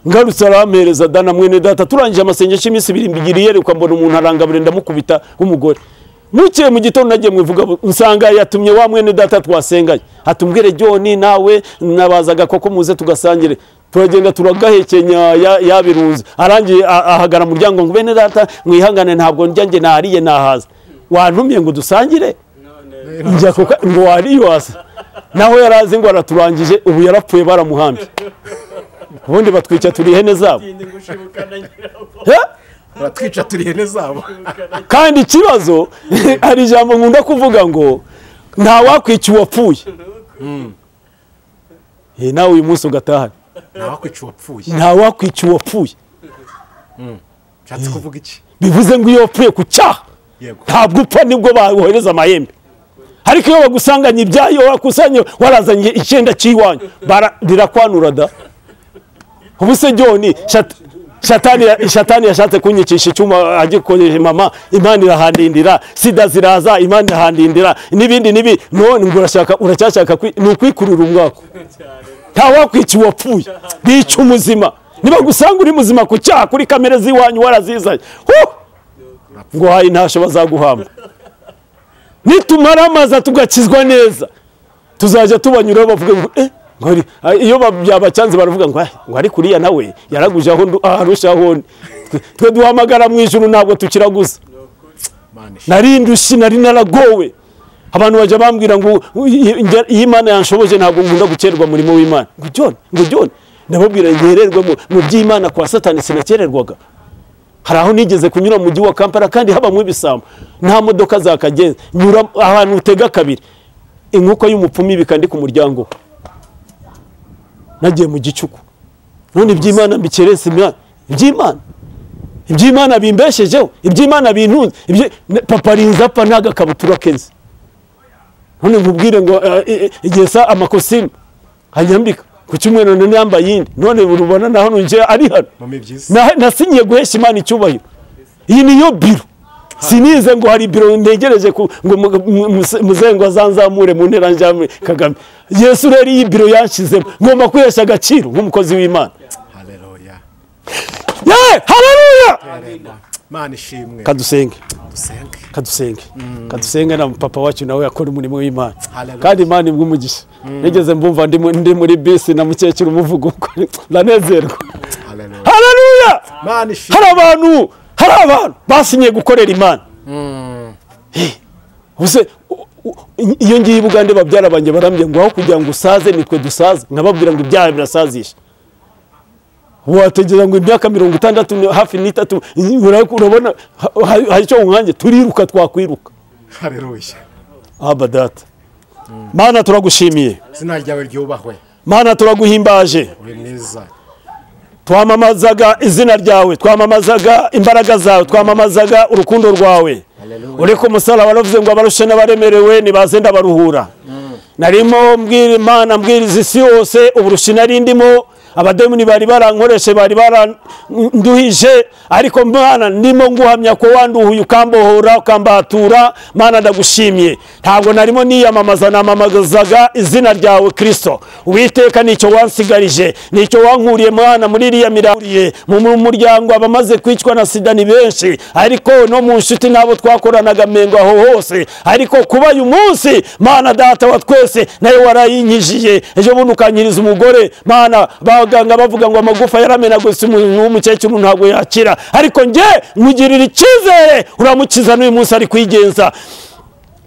Speaker 1: Ngarutse arampereza dana mwene data, turangije amasengesho iminsi 2 mbigiriye yerekwa mbona umuntu arangabure ndamukubita w'umugore. Mukiye mu gitondo nagiye mwivuga nsanga yatumye wa mwene data twasenganye, atumbwire John nawe nabazaga koko muze tugasangire. Turagenda turagahekenya yabirunze, arangiye ahagara mu muryango ngo bene data mwihangane ntabwo njya nge nariye nahaza, wantumye ngo dusangire njya kuko ngo wariye wasa. Naho yarazi ngo araturangije, ubu yarapfuye baramuhambye. Ubundi batwica turi ihene zabo.
Speaker 2: Batwica turi ihene zabo.
Speaker 1: Kandi ikibazo hari ijambo nkunda kuvuga ngo nta wakwica uwapfuye. Nawe uyu munsi ugatahana.
Speaker 2: Nta wakwica uwapfuye.
Speaker 1: Nta wakwica uwapfuye.
Speaker 2: Nshatse kuvuga iki?
Speaker 1: Bivuze ngo iyo wapfuye ku cyaha ntabwo upfa, nibwo bawohereza amahembe. Ariko iyo bagusanganye ibyayo wakusanye warazanye icyenda cy'iwanyu rirakwanura da. Ubu se John Shatani yashatse kunyicisha icyuma agikoresha mama, Imana irahandindira, sida ziraza, Imana irahandindira, n'ibindi nibi. None ngo urashaka, uracyashaka ni ukwikurura umwako. Ntawakwica uwapfuye, bica umuzima. Niba gusanga uri muzima ku cyaha kuri kamere z'iwanyu warazizanye, ngo hayi ntasho bazaguhamba. Nitumara amaza tugakizwa neza, tuzajya tubanyuraho bavuga ngo iyo byabacyanze baravuga ngo ari kuriya nawe yaraguje aho arushaho. Twe duhamagara mu ijuru ntabwo tukiraguza. Nari ndushi, nari naragowe. Abantu bajya bambwira ngo iyi Imana yanshoboje ntabwo nkunda gukererwa murimo w'Imana. Ngo John, ngo John, ndababwira ngererwa mu by'Imana kwa Satani sinakererwaga. Hari aho nigeze kunyura mu mujyi wa Kampala kandi habamwe ibisambo, nta modoka zakagenza, nyura ahantu utega kabiri, inkoko y'umupfumu ibika ndi ku muryango. Nagiye mu gicuku. None iby'Imana mbikerese iby'Imana. Iby'Imana bimbeshejeho, iby'Imana bintunze. Papa rinza apfa ntagakabutura kenze. None nkubwire ngo igihe sa amakosimu hanyambika ku cyumweru none yambaye yindi, none urubona naho nje ari hano. Nasinyiye guhesha Imana icyubahiro. Iyi niyo biro. Sinize ngo hari biro ntegereje ngo muzengo azanzamure mu ntera njyamwe Kagame. Yesu rero iyi biro yanshizemo ngomba kwihesha agaciro nk'umukozi w'Imana.
Speaker 2: Haleluya.
Speaker 1: Ye, haleluya.
Speaker 2: Imana ishimwe.
Speaker 1: Kadusenge. Kadusenge. Kadusenge na papa wacu nawe yakora umurimo w'Imana. Kandi Imana imwumugisha. Nigeze mbumva ndi muri bisi na mukecuru umuvugo ndanezerwa. Haleluya.
Speaker 2: Imana ishimwe.
Speaker 1: Hari abantu basinye gukorera Imana. Ubuse iyo ngiye Bugande babyara banjye barambye ngo aho kugira ngo usaze nitwe dusaze, nkababwira ngo ibyaha birasazisha. Wategeza ngo imyaka 63 hafi n'itatu urabona hari icyo nkanjye turiruka twakwiruka.
Speaker 2: Haleluya.
Speaker 1: Aba data. Mana turagushimiye.
Speaker 2: Izina ryawe ryubahwe.
Speaker 1: Mana turaguhimbaje.
Speaker 2: Uri mwiza.
Speaker 1: Twamamazaga izina ryawe, twamamazaga imbaraga zawe, twamamazaga urukundo rwawe. Uri ku musaraba waravuze ngo abarushe n'abaremerewe nibaze ndabaruhura. Narimo mbwira Imana, mbwiriza isi yose uburushi nari ndimo, abademoni bari barankoreshe, bari baranduhije, ariko Mana ndimo nguhamya ko wanduhuye ukambohora ukambatura. Mana ndagushimiye. Ntabwo narimo niyamamaza, namamazaga izina ryawe Kristo. Uwiteka nicyo wansigarije, nicyo wankuriye Mana muri iriya mirariye mu muryango. Abamaze kwicwa na sida ni benshi, ariko no mu nshuti nabo twakoranaga mengo aho hose, ariko kuba uyu munsi Mana data wa twese nayo warayinkijije. Ejo bundi ukanyiriza umugore Mana, abaganga bavuga ngo amagufa yaramenagutse umukecuru ntabwo yakira, ariko nge mugirira icyizere uramukiza n'uyu munsi ari kwigenza.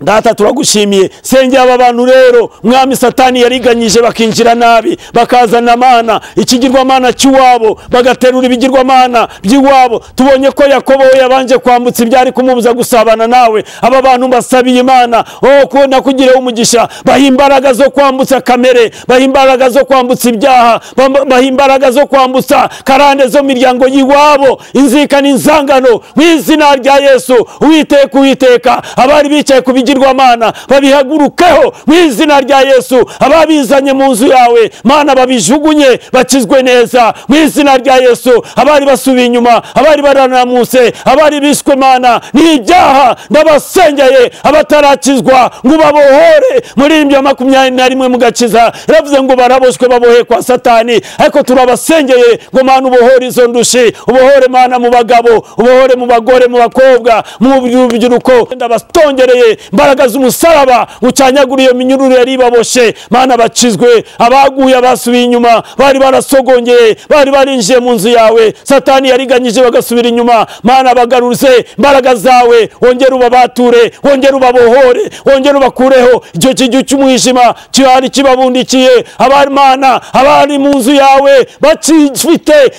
Speaker 1: Data turagushimiye. Sengera aba bantu rero mwami Satani yariganyije bakinjira nabi, bakazana mana ikigirwamana cy'iwabo, bagaterura ibigirwamana by'iwabo. Tubonye ko Yakobo we yabanje kwambutsa ibyari kumubuza gusabana nawe. Aba bantu basabiye Imana kubona kugireho umugisha, baha imbaraga zo kwambutsa kamere, baha imbaraga zo kwambutsa ibyaha, baha imbaraga zo kwambutsa karande zo miryango y'iwabo, inzika n'inzangano mu izina rya Yesu. Uwiteka, Uwiteka, abari bicaye ku bigirwamana babihagurukeho mu izina rya Yesu. Ababizanye mu nzu yawe Mana babijugunye bakizwe neza mu izina rya Yesu. Abari basubiye inyuma, abari baranamuse, abari bishwe Mana n'ibyaha, ndabasengeye abatarakizwa ngo babohore. Muri ibyo 21 mugakiza yaravuze ngo baraboshwe babohe kwa Satani, ariko turabasengeye ngo Mana ubohore izo ndushi, ubohore Mana mu bagabo, ubohore mu bagore, mu bakobwa, mu rubyiruko. Ndabatongereye imbaraga z'umusaraba ucanyagura iyo minyururu yari ibaboshe. Mana bakizwe, abaguye, abasubiye inyuma, bari barasogongeye, bari barinjiye mu nzu yawe Satani yariganyije bagasubira inyuma. Mana bagaruze imbaraga zawe, wongere ubabature, wongere ubabohore, wongere ubakureho icyo kigihu cy'umwijima cyari kibabundikiye. Abari Mana abari mu nzu yawe bakifite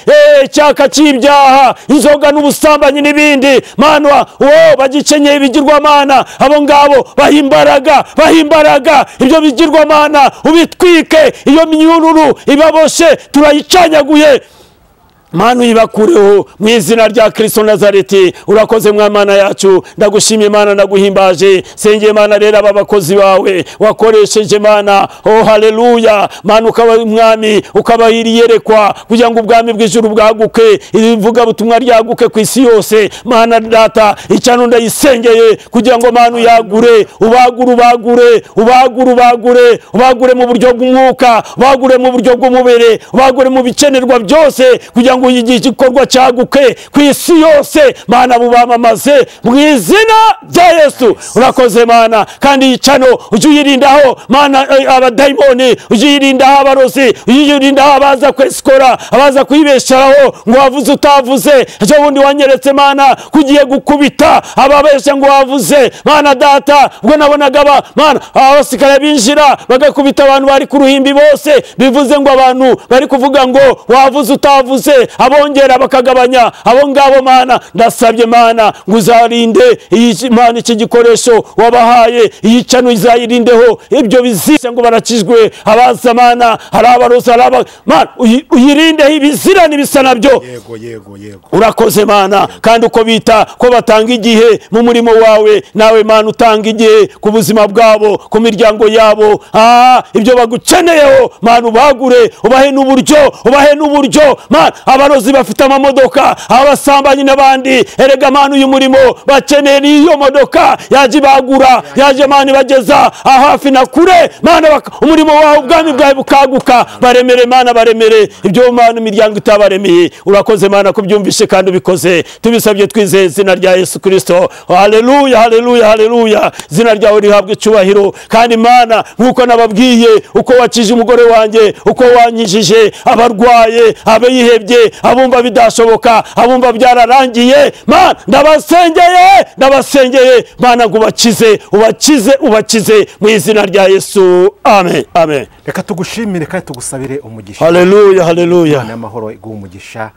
Speaker 1: icyaka cy'ibyaha, inzoga n'ubusambanyi n'ibindi, Mana bagikenyeye ibigirwamana, abo ngabo baha imbaraga, baha imbaraga ibyo bigirwamana ubitwike, iyo minyururu ibaboshe turayicanyaguye. Mana uyibakureho mu izina rya Kristo Nazareti. Urakoze mwa yacu, ndagushimye Mana, ndaguhimbaje. Sengeye Mana rero aba bakozi bawe wakoresheje Mana, oh haleluya Mana, ukaba umwami, ukabahiriyerekwa kugira ngo ubwami bw'ijuru bwaguke, ivuga butumwa ryaguke ku isi yose. Mana data, icano ndayisengeye kugira ngo Mana uyagure, ubagure, ubagure, ubagure, ubagure, ubagure mu buryo bw'umwuka, ubagure mu buryo bw'umubiri, ubagure mu bikenerwa byose kugira ngo igikorwa cyaguke ku isi yose. Mana bubamamaze mu izina rya Yesu. Urakoze Mana, kandi icano ujye uyirindaho Mana abadayimoni, ujye uyirindaho abarozi, ujye uyirindaho abaza kwesikora, abaza kuyibesheraho ngo wavuze utavuze. Ejo bundi wanyeretse Mana kugiye gukubita ababesha ngo wavuze. Mana data, ubwo nabonaga Mana abasikara binjira bagakubita abantu bari ku ruhimbi bose, bivuze ngo abantu bari kuvuga ngo wavuze utavuze, abongera bakagabanya abo ngabo. Mana ndasabye Mana ngo uzarinde iyi Mana iki gikoresho wabahaye, iyi cano izayirindeho ibyo bizira ngo barakijwe abaza Mana, hari abaroza, hari Mana uyirindeho ibizira n'ibisa nabyo.
Speaker 2: Yego yego yego.
Speaker 1: Urakoze Mana, kandi uko bita ko batanga igihe mu murimo wawe, nawe Mana utanga igihe ku buzima bwabo, ku miryango yabo. Ibyo bagukeneyeho Mana ubagure, ubahe n'uburyo, ubahe n'uburyo. Mana abarozi bafite amamodoka, abasambanyi n'abandi, erega Mana uyu murimo bakeneye niyo modoka yaje bagura, yaje Mana bageza hafi na kure. Mana umurimo wawe, ubwami bwawe bukaguka. Baremere Mana, baremere ibyo Mana imiryango itabaremeye. Urakoze Mana kubyumvishe kandi ubikoze, tubisabye twizeye izina rya Yesu Kristo. Haleluya, haleluya, haleluya. Izina ryawe rihabwe icyubahiro. Kandi Mana nkuko nababwiye, uko wakije umugore wanjye, uko wanyijije abarwaye, abihebye, abumva bidashoboka, abumva byararangiye, Mana ndabasengeye, ndabasengeye Mana ngo ubakize, ubakize, ubakize mu izina rya Yesu. Amen, amen.
Speaker 2: Reka tugushimire kandi tugusabire umugisha.
Speaker 1: Haleluya, haleluya.
Speaker 2: N'amahoro iguhe umugisha.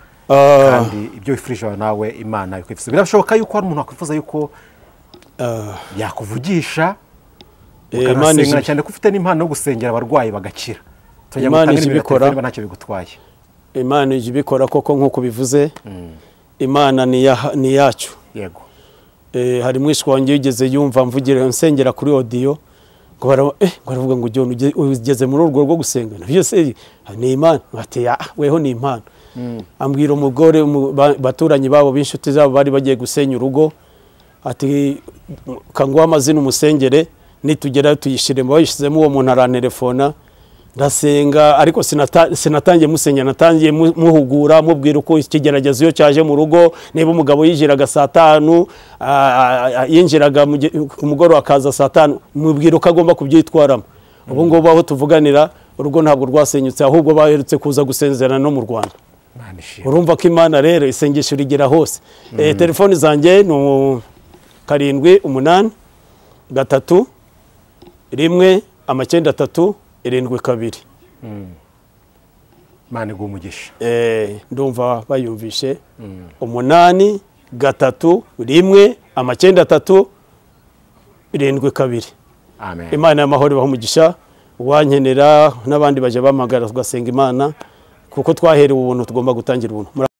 Speaker 2: Kandi ibyo wifurije nawe Imana ikwifuza. Birashoboka yuko hari umuntu akwifuza yuko yakuvugisha, ukanasenga cyane ko ufite n'impano yo gusengera abarwayi bagakira.
Speaker 1: Imana ibikora,
Speaker 2: ntacyo bigutwaye.
Speaker 1: Imana ibikora koko nkuko bivuze. Imana ni yacu.
Speaker 2: Yego.
Speaker 1: Hari mwishwa wanjye yigeze yumva mvugira nsengera kuri audio ngo baravuga ngo ugeze muri urwo rwo gusenga byose ni Imana. Bati weho ni impano. Ambwira umugore baturanyi babo b'inshuti zabo bari bagiye gusenya urugo, ati kanguha amazina umusengere nitugera tuyishiremo. Bayishizemo uwo muntu arantelefona, ndasenga, ariko sinatangiye musenya, natangiye muhugura, mubwira uko ikigeragezo iyo cyaje mu rugo, niba umugabo yinjiraga saa 5, yinjiraga ku mugoroba akaza saa 5, mubwira uko agomba kubyitwaramo. Ubu ngubu aho tuvuganira urugo ntabwo rwasenyutse, ahubwo baherutse kuza gusezerana no mu Rwanda. Urumva ko Imana rero isengesho rigera hose. Telefoni zanjye ni 7 8 3 1 9 3 7 2.
Speaker 2: Imana iguhe umugisha.
Speaker 1: Ndumva bayumvishe. 8 3 1 9 3 7 2.
Speaker 2: Amen.
Speaker 1: Imana y'amahoro ibahe umugisha. Uwankenera n'abandi baje bamagara tugasenga Imana, kuko twaherewe ubuntu tugomba gutangira ubuntu.